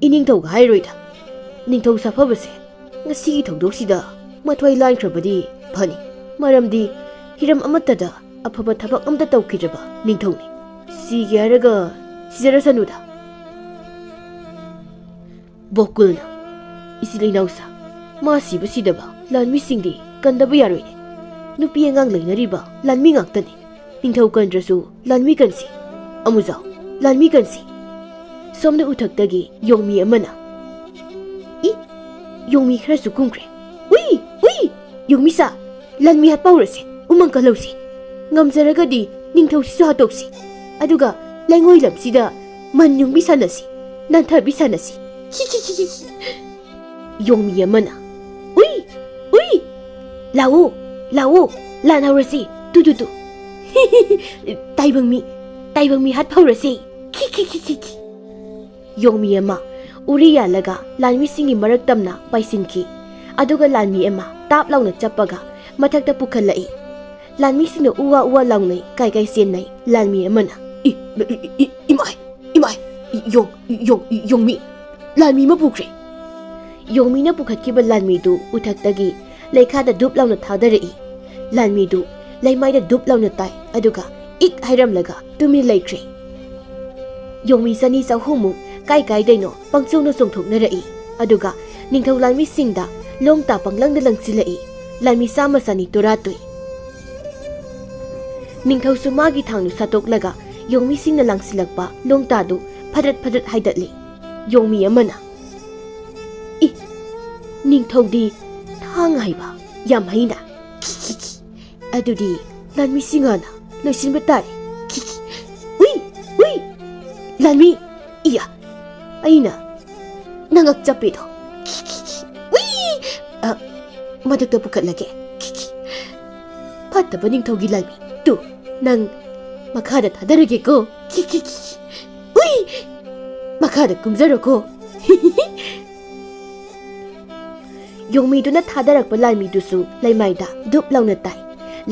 ꯏꯅꯤꯡꯊꯧꯒ ꯍꯥꯏꯔꯣꯏꯗ꯫ ꯅꯤꯡꯊꯧ ꯁꯥꯐꯕꯁꯦ ꯉꯁꯤꯒꯤ ꯊꯧꯗꯣꯛꯁꯤꯗ ꯃꯊ꯭ꯋꯥꯏ ꯂꯥꯟꯈ꯭ꯔꯕꯗꯤ ꯐꯅꯤ꯫ ꯃꯔꯝꯗꯤ ꯍꯤꯔꯝ ꯑꯃꯠꯇꯗ ꯑꯐꯕ ꯊꯕꯛ ꯑꯃꯠꯇ ꯇꯧꯈꯤꯗ꯭ꯔꯕ ꯅꯤꯡꯊꯧꯅꯤ꯫ ꯁꯤꯒꯦ ꯍꯥꯏꯔꯒ ꯁꯤꯖꯔꯁꯅꯨꯗ꯫" ꯕꯣꯀꯨꯜꯅ, "ꯏꯆꯤꯜ ꯏꯅꯥꯎꯁꯥ, ꯃꯥ ꯁꯤꯕ ꯁꯤꯗꯕ ꯂꯥꯟꯃꯤꯁꯤꯡꯗꯤ ꯀꯟꯗꯕ ꯌꯥꯔꯣꯏꯅꯦ꯫ ꯅꯨꯄꯤ ꯑꯉꯥꯡ ꯂꯩꯅꯔꯤꯕ ꯂꯥꯟꯃꯤ ꯉꯥꯛꯇꯅꯤ꯫ ꯅꯤꯡꯊꯧ ꯀꯟꯗ꯭ꯔꯁꯨ ꯂꯥꯟꯃꯤ ꯀꯟꯁꯤ꯫ ꯑꯃꯨꯖꯥꯎ, ꯂꯥꯟꯃꯤ ꯀꯟꯁꯤ꯫" ꯁꯣꯝꯗ ꯎꯊꯛꯇꯒꯤ ꯌꯣꯡꯃꯤ ꯑꯃꯅ, "ꯏ, ꯌꯣꯡꯃꯤ ꯈꯔꯁꯨ ꯀꯨꯝꯈ꯭ꯔꯦ꯫ ꯎꯏ, ꯎꯏ, ꯌꯣꯡꯃꯤꯁꯥ, ꯂꯥꯟꯃꯤ ꯍꯥꯠꯄ ꯍꯧꯔꯁꯦ, ꯎꯃꯪ ꯀꯜꯍꯧꯁꯤ꯫ ꯉꯝꯖꯔꯒꯗꯤ ꯅꯤꯡꯊꯧꯁꯤꯁꯨ ꯍꯥꯠꯇꯣꯛꯁꯤ꯫ ꯑꯗꯨꯒ ꯂꯩꯉꯣꯏ ꯂꯝꯁꯤꯗ ꯃꯟ ꯌꯨꯡꯕꯤ ꯁꯥꯟꯅꯁꯤ, ꯅꯥꯟꯊꯕꯤ ꯁꯥꯟꯅꯁꯤ꯫ ꯈꯤ, ꯈꯤ, ꯈꯤ, ꯈꯤ, ꯈꯤ꯫" ꯌꯣꯡꯃꯤ ꯑꯃꯅ, "ꯎꯏ, ꯎꯏ, ꯂꯥꯛꯑꯣ, ꯂꯥꯛꯑꯣ, ꯂꯥꯟ ꯍꯧꯔꯁꯤ, ꯇꯨ, ꯇꯨ, ꯇꯨ꯫ ꯇꯥꯏꯕꯪ ꯃꯤ, ꯇꯥꯏꯕꯪ ꯃꯤ ꯍꯥꯠꯄ ꯍꯧꯔꯁꯤ꯫ ꯈꯤ, ꯈꯤ, ꯈꯤ, ꯈꯤ, ꯈꯤ꯫" ꯌꯣꯡꯃꯤ ꯑꯃ ꯎꯔꯤ ꯌꯥꯜꯂꯒ ꯂꯥꯟꯃꯤꯁꯤꯡꯒꯤ ꯃꯔꯛ ꯇꯝꯅ ꯄꯥꯏꯁꯤꯟꯈꯤ꯫ ꯑꯗꯨꯒ ꯂꯥꯟꯃꯤ ꯑꯃ ꯇꯥꯞ ꯂꯥꯎꯅ ꯆꯞꯄꯒ ꯃꯊꯛꯇ ꯄꯨꯈꯠꯂꯛꯏ꯫ ꯂꯥꯟꯃꯤꯁꯤꯡꯅ ꯎꯋꯥ ꯎꯋꯥ ꯂꯥꯎꯅꯩ, ꯀꯥꯏ ꯀꯥꯏ ꯆꯦꯟꯅꯩ꯫ ꯂꯥꯟꯃꯤ ꯑꯃꯅ, "ꯏ, ꯏ, ꯏ, ꯏ, ꯏꯃꯥꯏ, ꯏꯃꯥꯏ, ꯌꯣꯡ, ꯌꯣꯡ, ꯌꯣꯡꯃꯤ, ꯂꯥꯟꯃꯤ ꯑꯃ ꯄꯨꯈ꯭ꯔꯦ꯫" ꯌꯣꯡꯃꯤꯅ ꯄꯨꯈꯠꯈꯤꯕ ꯂꯥꯟꯃꯤꯗꯨ ꯎꯊꯛꯇꯒꯤ ꯂꯩꯈꯥꯗ ꯗꯨꯞ ꯂꯥꯎꯅ ꯊꯥꯗꯔꯛꯏ꯫ ꯂꯥꯟꯃꯤꯗꯨ ꯂꯩꯃꯥꯏꯗ ꯗꯨꯞ ꯂꯥꯎꯅ ꯇꯥꯏ, ꯑꯗꯨꯒ ꯏꯛ ꯍꯥꯏꯔꯝꯂꯒ ꯇꯨꯃꯤꯟ ꯂꯩꯈ꯭ꯔꯦ꯫ ꯌꯣꯡꯃꯤ ꯆꯅꯤ ꯆꯍꯨꯝꯃꯨꯛ ꯀꯥꯏ ꯀꯥꯏꯗꯩꯅꯣ ꯄꯪꯆꯣꯡꯗ ꯆꯣꯡꯊꯣꯛꯅꯔꯛꯏ, ꯑꯗꯨꯒ ꯅꯤꯡꯊꯧ ꯂꯥꯟꯃꯤꯁꯤꯡꯗ ꯂꯣꯡ ꯇꯥ ꯄꯪꯂꯪꯗ ꯂꯪꯁꯤꯜꯂꯛꯏ꯫ ꯂꯥꯟꯃꯤ ꯆꯥꯝꯃ ꯆꯅꯤ ꯇꯣꯔꯥ ꯇꯨꯏ꯫ ꯅꯤꯡꯊꯧꯁꯨ ꯃꯥꯒꯤ ꯊꯥꯡꯗꯨ ꯁꯠꯇꯣꯛꯂꯒ ꯌꯣꯡꯃꯤꯁꯤꯡꯅ ꯂꯪꯁꯤꯜꯂꯛꯄ ꯂꯣꯡꯇꯥꯗꯨ ꯐꯗ꯭ꯔꯠ ꯐꯗ꯭ꯔꯠ ꯍꯥꯏꯗꯠꯂꯤ꯫ ꯌꯣꯡꯃꯤ ꯑꯃꯅ, "ꯏ, ꯅꯤꯡꯊꯧꯗꯤ ꯊꯥꯡ ꯍꯩꯕ ꯌꯥꯝ ꯍꯩꯅ꯫ ꯑꯗꯨꯗꯤ ꯂꯥꯟꯃꯤꯁꯤꯡ ꯍꯥꯟꯅ ꯂꯣꯏꯁꯤꯟꯕ ꯇꯥꯔꯦ꯫ ꯎꯏ, ꯎꯏ, ꯂꯥꯟꯃꯤ, ꯏꯌꯥ, ꯑꯩꯅ ꯅꯉꯛ ꯆꯞꯄꯤꯗꯣ꯫ ꯎꯏ, ꯑ, ꯃꯊꯛꯇ ꯄꯨꯈꯠꯂꯒꯦ꯫ ꯐꯠꯇꯕ ꯅꯤꯡꯊꯧꯒꯤ ꯂꯥꯟꯃꯤ, ꯇꯨ, ꯅꯪ ꯃꯈꯥꯗ ꯊꯥꯗꯔꯒꯦꯀꯣ꯫ ꯎꯏ, ꯃꯈꯥꯗ ꯀꯨꯝꯖꯔꯣꯀꯣ꯫" ꯌꯣꯡꯃꯤꯗꯨꯅ ꯊꯥꯗꯔꯛꯄ ꯂꯥꯟꯃꯤꯗꯨꯁꯨ ꯂꯩꯃꯥꯏꯗ ꯗꯨꯞ ꯂꯥꯎꯅ ꯇꯥꯏ꯫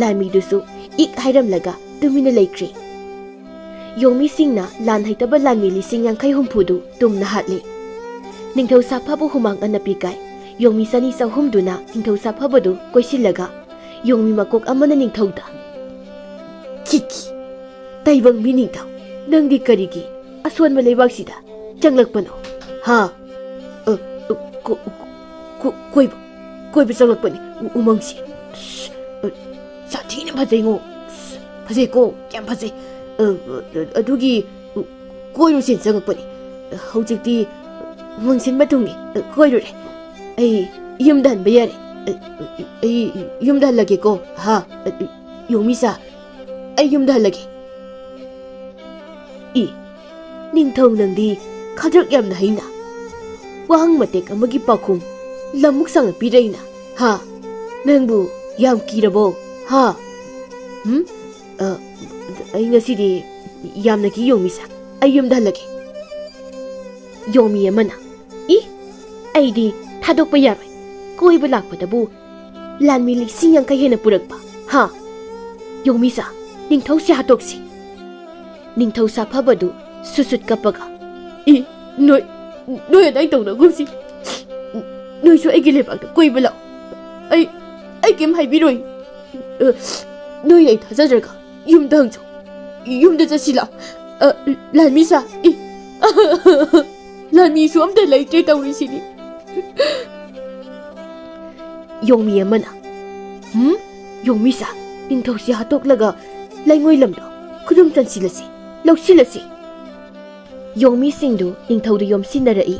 ꯂꯥꯟꯃꯤꯗꯨꯁꯨ ꯏꯛ ꯍꯥꯏꯔꯝꯂꯒ ꯇꯨꯃꯤꯟꯅ ꯂꯩꯈ꯭ꯔꯦ꯫ ꯌꯣꯡꯃꯤꯁꯤꯡꯅ ꯂꯥꯟ ꯍꯩꯇꯕ ꯂꯥꯟꯃꯤ ꯂꯤꯁꯤꯡ ꯌꯥꯡꯈꯩ ꯍꯨꯝꯐꯨꯗꯨ ꯇꯨꯝꯅ ꯍꯥꯠꯂꯤ꯫ ꯅꯤꯡꯊꯧ ꯁꯥꯐꯕ ꯍꯨꯃꯥꯡ ꯑꯅꯞꯄꯤ ꯀꯥꯏ꯫ ꯌꯣꯡꯃꯤ ꯆꯅꯤ ꯆꯍꯨꯝꯗꯨꯅ ꯅꯤꯡꯊꯧ ꯁꯥꯐꯕꯗꯨ ꯀꯣꯏꯁꯤꯜꯂꯒ ꯌꯣꯡꯃꯤ ꯃꯀꯣꯛ ꯑꯃꯅ ꯅꯤꯡꯊꯧꯗ, "ꯈꯤꯈꯤ, ꯇꯥꯏꯕꯪ ꯃꯤ ꯅꯤꯡꯊꯧ, ꯅꯪꯗꯤ ꯀꯔꯤꯒꯤ ꯑꯁꯣꯟꯕ ꯂꯩꯕꯥꯛꯁꯤꯗ ꯆꯪꯂꯛꯄꯅꯣ? ꯍꯥ?" "ꯑ, ꯑ, ꯀꯣ-, ꯀꯣ-, ꯀꯣꯏꯕ, ꯀꯣꯏꯕ ꯆꯪꯂꯛꯄꯅꯤ, ꯎ-, ꯎꯃꯪꯁꯦ꯫ ꯑꯁ, ꯑ, ꯁꯥꯊꯤꯅ ꯐꯖꯩꯉꯣ꯫ ꯑꯁ, ꯐꯖꯩꯀꯣ, ꯌꯥꯝ ꯐꯖꯩ꯫ ꯑ, ꯑ, ꯑꯗꯨꯒꯤ, ꯎ, ꯀꯣꯏꯔꯨꯁꯦꯅ ꯆꯪꯉꯛꯄꯅꯤ꯫ ꯍꯧꯖꯤꯛꯇꯤ ꯎꯃꯪꯁꯤꯟꯕ ꯊꯨꯡꯉꯦ, ꯀꯣꯏꯔꯨꯔꯦ꯫ ꯑꯩ ꯌꯨꯝꯗ ꯍꯟꯕ ꯌꯥꯔꯦ꯫ ꯑꯩ ꯌꯨꯝꯗ ꯍꯜꯂꯒꯦꯀꯣ꯫ ꯍꯥ? ꯌꯣꯡꯃꯤꯁꯥ, ꯑꯩ ꯌꯨꯝꯗ ꯍꯜꯂꯒꯦ꯫" ꯏ, ꯅꯤꯡꯊꯧ ꯅꯪꯗꯤ ꯈꯗ꯭ꯔꯛ ꯌꯥꯝꯅ ꯍꯩꯅ꯫ ꯋꯥꯍꯪ ꯃꯇꯦꯛ ꯑꯃꯒꯤ ꯄꯥꯎꯈꯨꯝ ꯂꯝꯃꯨꯛ ꯁꯥꯡꯅ ꯄꯤꯔꯛꯏꯅ꯫ ꯍꯥ? ꯅꯪꯕꯨ ꯌꯥꯝ ꯀꯤꯔꯕꯣ? ꯍꯥ? ꯍꯨꯝ? ꯑ, ꯑꯩ ꯉꯁꯤꯗꯤ ꯌꯥꯝꯅ ꯀꯤ ꯌꯣꯡꯃꯤꯁꯥ꯫ ꯑꯩ ꯌꯨꯝꯗ ꯍꯜꯂꯒꯦ꯫ ꯌꯣꯡꯃꯤ ꯑꯃꯅ, "ꯏ, ꯑꯩꯗꯤ ꯊꯥꯗꯣꯛꯄ ꯌꯥꯔꯣꯏ꯫ ꯀꯣꯏꯕ ꯂꯥꯛꯄꯗꯕꯨ ꯂꯥꯟꯃꯤ ꯂꯤꯁꯤꯡ ꯌꯥꯡꯈꯩ ꯍꯦꯟꯅ ꯄꯨꯔꯛꯄ꯫ ꯍꯥ? ꯌꯣꯡꯃꯤꯁꯥ, ꯅꯤꯡꯊꯧꯁꯦ ꯍꯥꯠꯇꯣꯛꯁꯤ꯫" ꯅꯤꯡꯊꯧ ꯁꯥꯐꯕꯗꯨ ꯁꯨꯠ ꯁꯨꯠ ꯀꯞꯄꯒ, "ꯏ, ꯅꯣꯏ, ꯅꯣꯏ ꯑꯗꯥꯏ ꯇꯧꯅꯒꯨꯝꯁꯤ꯫ ꯅꯣꯏꯁꯨ ꯑꯩꯒꯤ ꯂꯩꯕꯥꯛꯇ ꯀꯣꯏꯕ ꯂꯥꯛꯑꯣ꯫ ꯑꯩ, ꯑꯩ ꯀꯩꯝ ꯍꯥꯏꯕꯤꯔꯣꯏ꯫ ꯑ, ꯅꯣꯏ ꯑꯩ ꯊꯥꯖꯗ꯭ꯔꯒ ꯌꯨꯝꯗ ꯍꯪꯆꯣ꯫ ꯌꯨꯝꯗ ꯆꯠꯁꯤ ꯂꯥꯛꯑꯣ꯫ ꯑ, ꯂꯥꯟꯃꯤ ꯁꯥ, ꯏ, ꯂꯥꯟꯃꯤꯁꯨ ꯑꯝꯇ ꯂꯩꯇ꯭ꯔꯦ ꯇꯧꯔꯤꯁꯤꯗꯤ꯫" ꯌꯣꯡꯃꯤ ꯑꯃꯅ, ꯎꯝ? ꯌꯣꯡꯃꯤꯁꯥ, ꯅꯤꯡꯊꯧꯁꯤ ꯍꯥꯠꯇꯣꯛꯂꯒ ꯂꯩꯉꯣꯏ ꯂꯝꯗꯣ ꯈꯨꯗꯨꯝ ꯆꯟꯁꯤꯜꯂꯁꯤ, ꯂꯧꯁꯤꯜꯂꯁꯤ꯫ ꯌꯣꯡꯃꯤꯁꯤꯡꯗꯨ ꯅꯤꯡꯊꯧꯗ ꯌꯣꯝꯁꯤꯟꯅꯔꯛꯏ꯫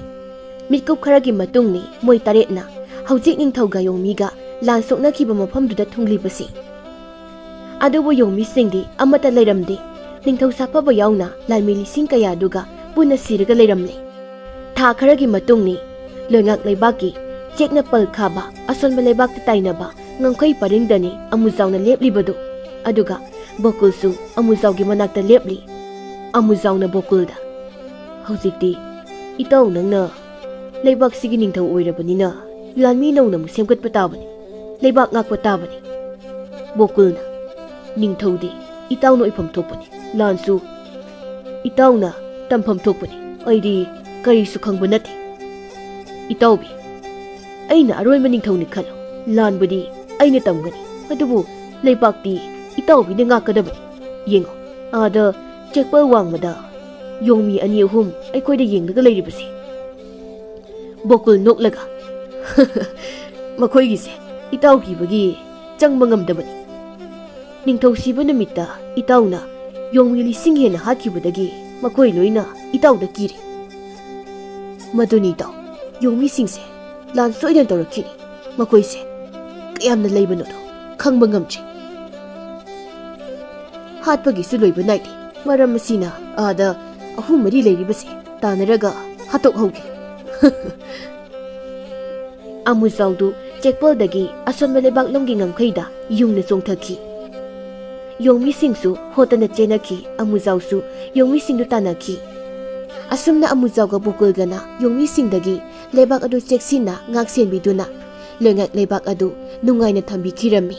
ꯃꯤꯠꯀꯨꯞ ꯈꯔꯒꯤ ꯃꯇꯨꯡꯅꯤ ꯃꯣꯏ ꯇꯔꯦꯠꯅ ꯍꯧꯖꯤꯛ ꯅꯤꯡꯊꯧꯒ ꯌꯣꯡꯃꯤꯒ ꯂꯥꯟ ꯁꯣꯛꯅꯈꯤꯕ ꯃꯐꯝꯗꯨꯗ ꯊꯨꯡꯂꯤꯕꯁꯤ꯫ ꯑꯗꯨꯕꯨ ꯌꯣꯡꯃꯤꯁꯤꯡꯗꯤ ꯑꯃꯠꯇ ꯂꯩꯔꯝꯗꯦ꯫ ꯅꯤꯡꯊꯧ ꯁꯥꯐꯕ ꯌꯥꯎꯅ ꯂꯥꯟꯃꯤ ꯂꯤꯁꯤꯡ ꯀꯌꯥꯗꯨꯒ ꯄꯨꯟꯅ ꯁꯤꯔꯒ ꯂꯩꯔꯝꯂꯦ꯫ ꯊꯥ ꯈꯔꯒꯤ ꯃꯇꯨꯡꯅꯤ ꯂꯣꯏꯉꯥꯛ ꯂꯩꯕꯥꯛꯀꯤ ꯆꯦꯛꯅ ꯄꯜ ꯈꯥꯕ ꯑꯁꯣꯟꯕ ꯂꯩꯕꯥꯛꯇ ꯇꯥꯏꯅꯕ ꯉꯝꯈꯩ ꯄꯔꯤꯡꯗꯅꯤ ꯑꯃꯨꯖꯥꯎꯅ ꯂꯦꯞꯂꯤꯕꯗꯨ꯫ ꯑꯗꯨꯒ ꯕꯣꯀꯨꯜꯁꯨ ꯑꯃꯨꯖꯥꯎꯒꯤ ꯃꯅꯥꯛꯇ ꯂꯦꯞꯂꯤ꯫ ꯑꯃꯨꯖꯥꯎꯅ ꯕꯣꯀꯨꯜꯗ, "ꯍꯧꯖꯤꯛꯇꯤ ꯏꯇꯥꯎ ꯅꯪꯅ ꯂꯩꯕꯥꯛꯁꯤꯒꯤ ꯅꯤꯡꯊꯧ ꯑꯣꯏꯔꯕꯅꯤꯅ ꯂꯥꯟꯃꯤ ꯅꯧꯅ ꯑꯃꯨꯛ ꯁꯦꯝꯒꯠꯄ ꯇꯥꯕꯅꯤ, ꯂꯩꯕꯥꯛ ꯉꯥꯛꯄ ꯇꯥꯕꯅꯤ꯫" ꯕꯣꯀꯨꯜꯅ, "ꯅꯤꯡꯊꯧꯗꯤ ꯏꯇꯥꯎꯅ ꯑꯣꯏꯐꯝ ꯊꯣꯛꯄꯅꯤ, ꯂꯥꯟꯁꯨ ꯏꯇꯥꯎꯅ ꯇꯝꯐꯝ ꯊꯣꯛꯄꯅꯤ, ꯑꯩꯗꯤ ꯀꯔꯤꯁꯨ ꯈꯪꯕ ꯅꯠꯇꯦ꯫" "ꯏꯇꯥꯎꯕꯤ, ꯑꯩꯅ ꯑꯔꯣꯏꯕ ꯅꯤꯡꯊꯧꯅꯤ ꯈꯜꯂꯣ, ꯂꯥꯟꯕꯨꯗꯤ ꯑꯩꯅ ꯇꯝꯒꯅꯤ, ꯑꯗꯨꯕꯨ ꯂꯩꯕꯥꯛꯇꯤ ꯏꯇꯥꯎꯕꯤꯅ ꯉꯥꯛꯀꯗꯕꯅꯤ꯫ ꯌꯦꯡꯉꯣ, ꯑꯥꯗ ꯆꯦꯛꯄꯜ ꯋꯥꯡꯃꯗ ꯌꯣꯡꯃꯤ ꯑꯅꯤ ꯑꯍꯨꯝ ꯑꯩꯈꯣꯏꯗ ꯌꯦꯡꯂꯒ ꯂꯩꯔꯤꯕꯁꯦ꯫" ꯕꯣꯀꯨꯜ ꯅꯣꯛꯂꯒ, "ꯃꯈꯣꯏꯒꯤꯁꯦ ꯏꯇꯥꯎ ꯀꯤꯕꯒꯤ ꯆꯪꯕ ꯉꯝꯗꯕꯅꯤ꯫ ꯅꯤꯡꯊꯧ ꯁꯤꯕ ꯅꯨꯃꯤꯠꯇ ꯏꯇꯥꯎꯅ ꯌꯣꯡꯃꯤ ꯂꯤꯁꯤꯡ ꯍꯦꯟꯅ ꯍꯥꯠꯈꯤꯕꯗꯒꯤ ꯃꯈꯣꯏ ꯂꯣꯏꯅ ꯏꯇꯥꯎꯗ ꯀꯤꯔꯦ꯫" "ꯃꯗꯨꯅꯤ ꯏꯇꯥꯎ, ꯌꯣꯡꯃꯤꯁꯤꯡꯁꯦ ꯂꯥꯟ ꯁꯣꯏꯗꯅ ꯇꯧꯔꯛꯈꯤꯅꯤ꯫ ꯃꯈꯣꯏꯁꯦ ꯀꯌꯥꯝꯅ ꯂꯩꯕꯅꯣꯗꯣ ꯈꯪꯕ ꯉꯝꯗ꯭ꯔꯤ꯫ ꯍꯥꯠꯄꯒꯤꯁꯨ ꯂꯣꯏꯕ ꯅꯥꯏꯗꯦ꯫ ꯃꯔꯝ ꯑꯁꯤꯅ ꯑꯥꯗ ꯑꯍꯨꯝ ꯃꯔꯤ ꯂꯩꯔꯤꯕꯁꯦ ꯇꯥꯟꯅꯔꯒ ꯍꯥꯠꯇꯣꯛꯍꯧꯒꯦ꯫" ꯑꯃꯨꯖꯥꯎꯗꯨ ꯆꯦꯛꯄꯜꯗꯒꯤ ꯑꯁꯣꯟꯕ ꯂꯩꯕꯥꯛꯂꯣꯝꯒꯤ ꯉꯝꯈꯩꯗ ꯌꯨꯡꯅ ꯆꯣꯡꯊꯈꯤ꯫ ꯌꯣꯡꯃꯤꯁꯤꯡꯁꯨ ꯍꯣꯠꯇꯅ ꯆꯦꯟꯅꯈꯤ, ꯑꯃꯨꯖꯥꯎꯁꯨ ꯌꯣꯡꯃꯤꯁꯤꯡꯗꯨ ꯇꯥꯟꯅꯈꯤ꯫ ꯑꯁꯨꯝꯅ ꯑꯃꯨꯖꯥꯎꯒ ꯕꯣꯀꯨꯜꯒꯅ ꯌꯣꯡꯃꯤꯁꯤꯡꯗꯒꯤ ꯂꯩꯕꯥꯛ ꯑꯗꯨ ꯆꯦꯛꯁꯤꯟꯅ ꯉꯥꯛ ꯁꯦꯟꯕꯤꯗꯨꯅ ꯂꯣꯏꯉꯥꯛ ꯂꯩꯕꯥꯛ ꯑꯗꯨ ꯅꯨꯡꯉꯥꯏꯅ ꯊꯝꯕꯤꯈꯤꯔꯝꯃꯤ꯫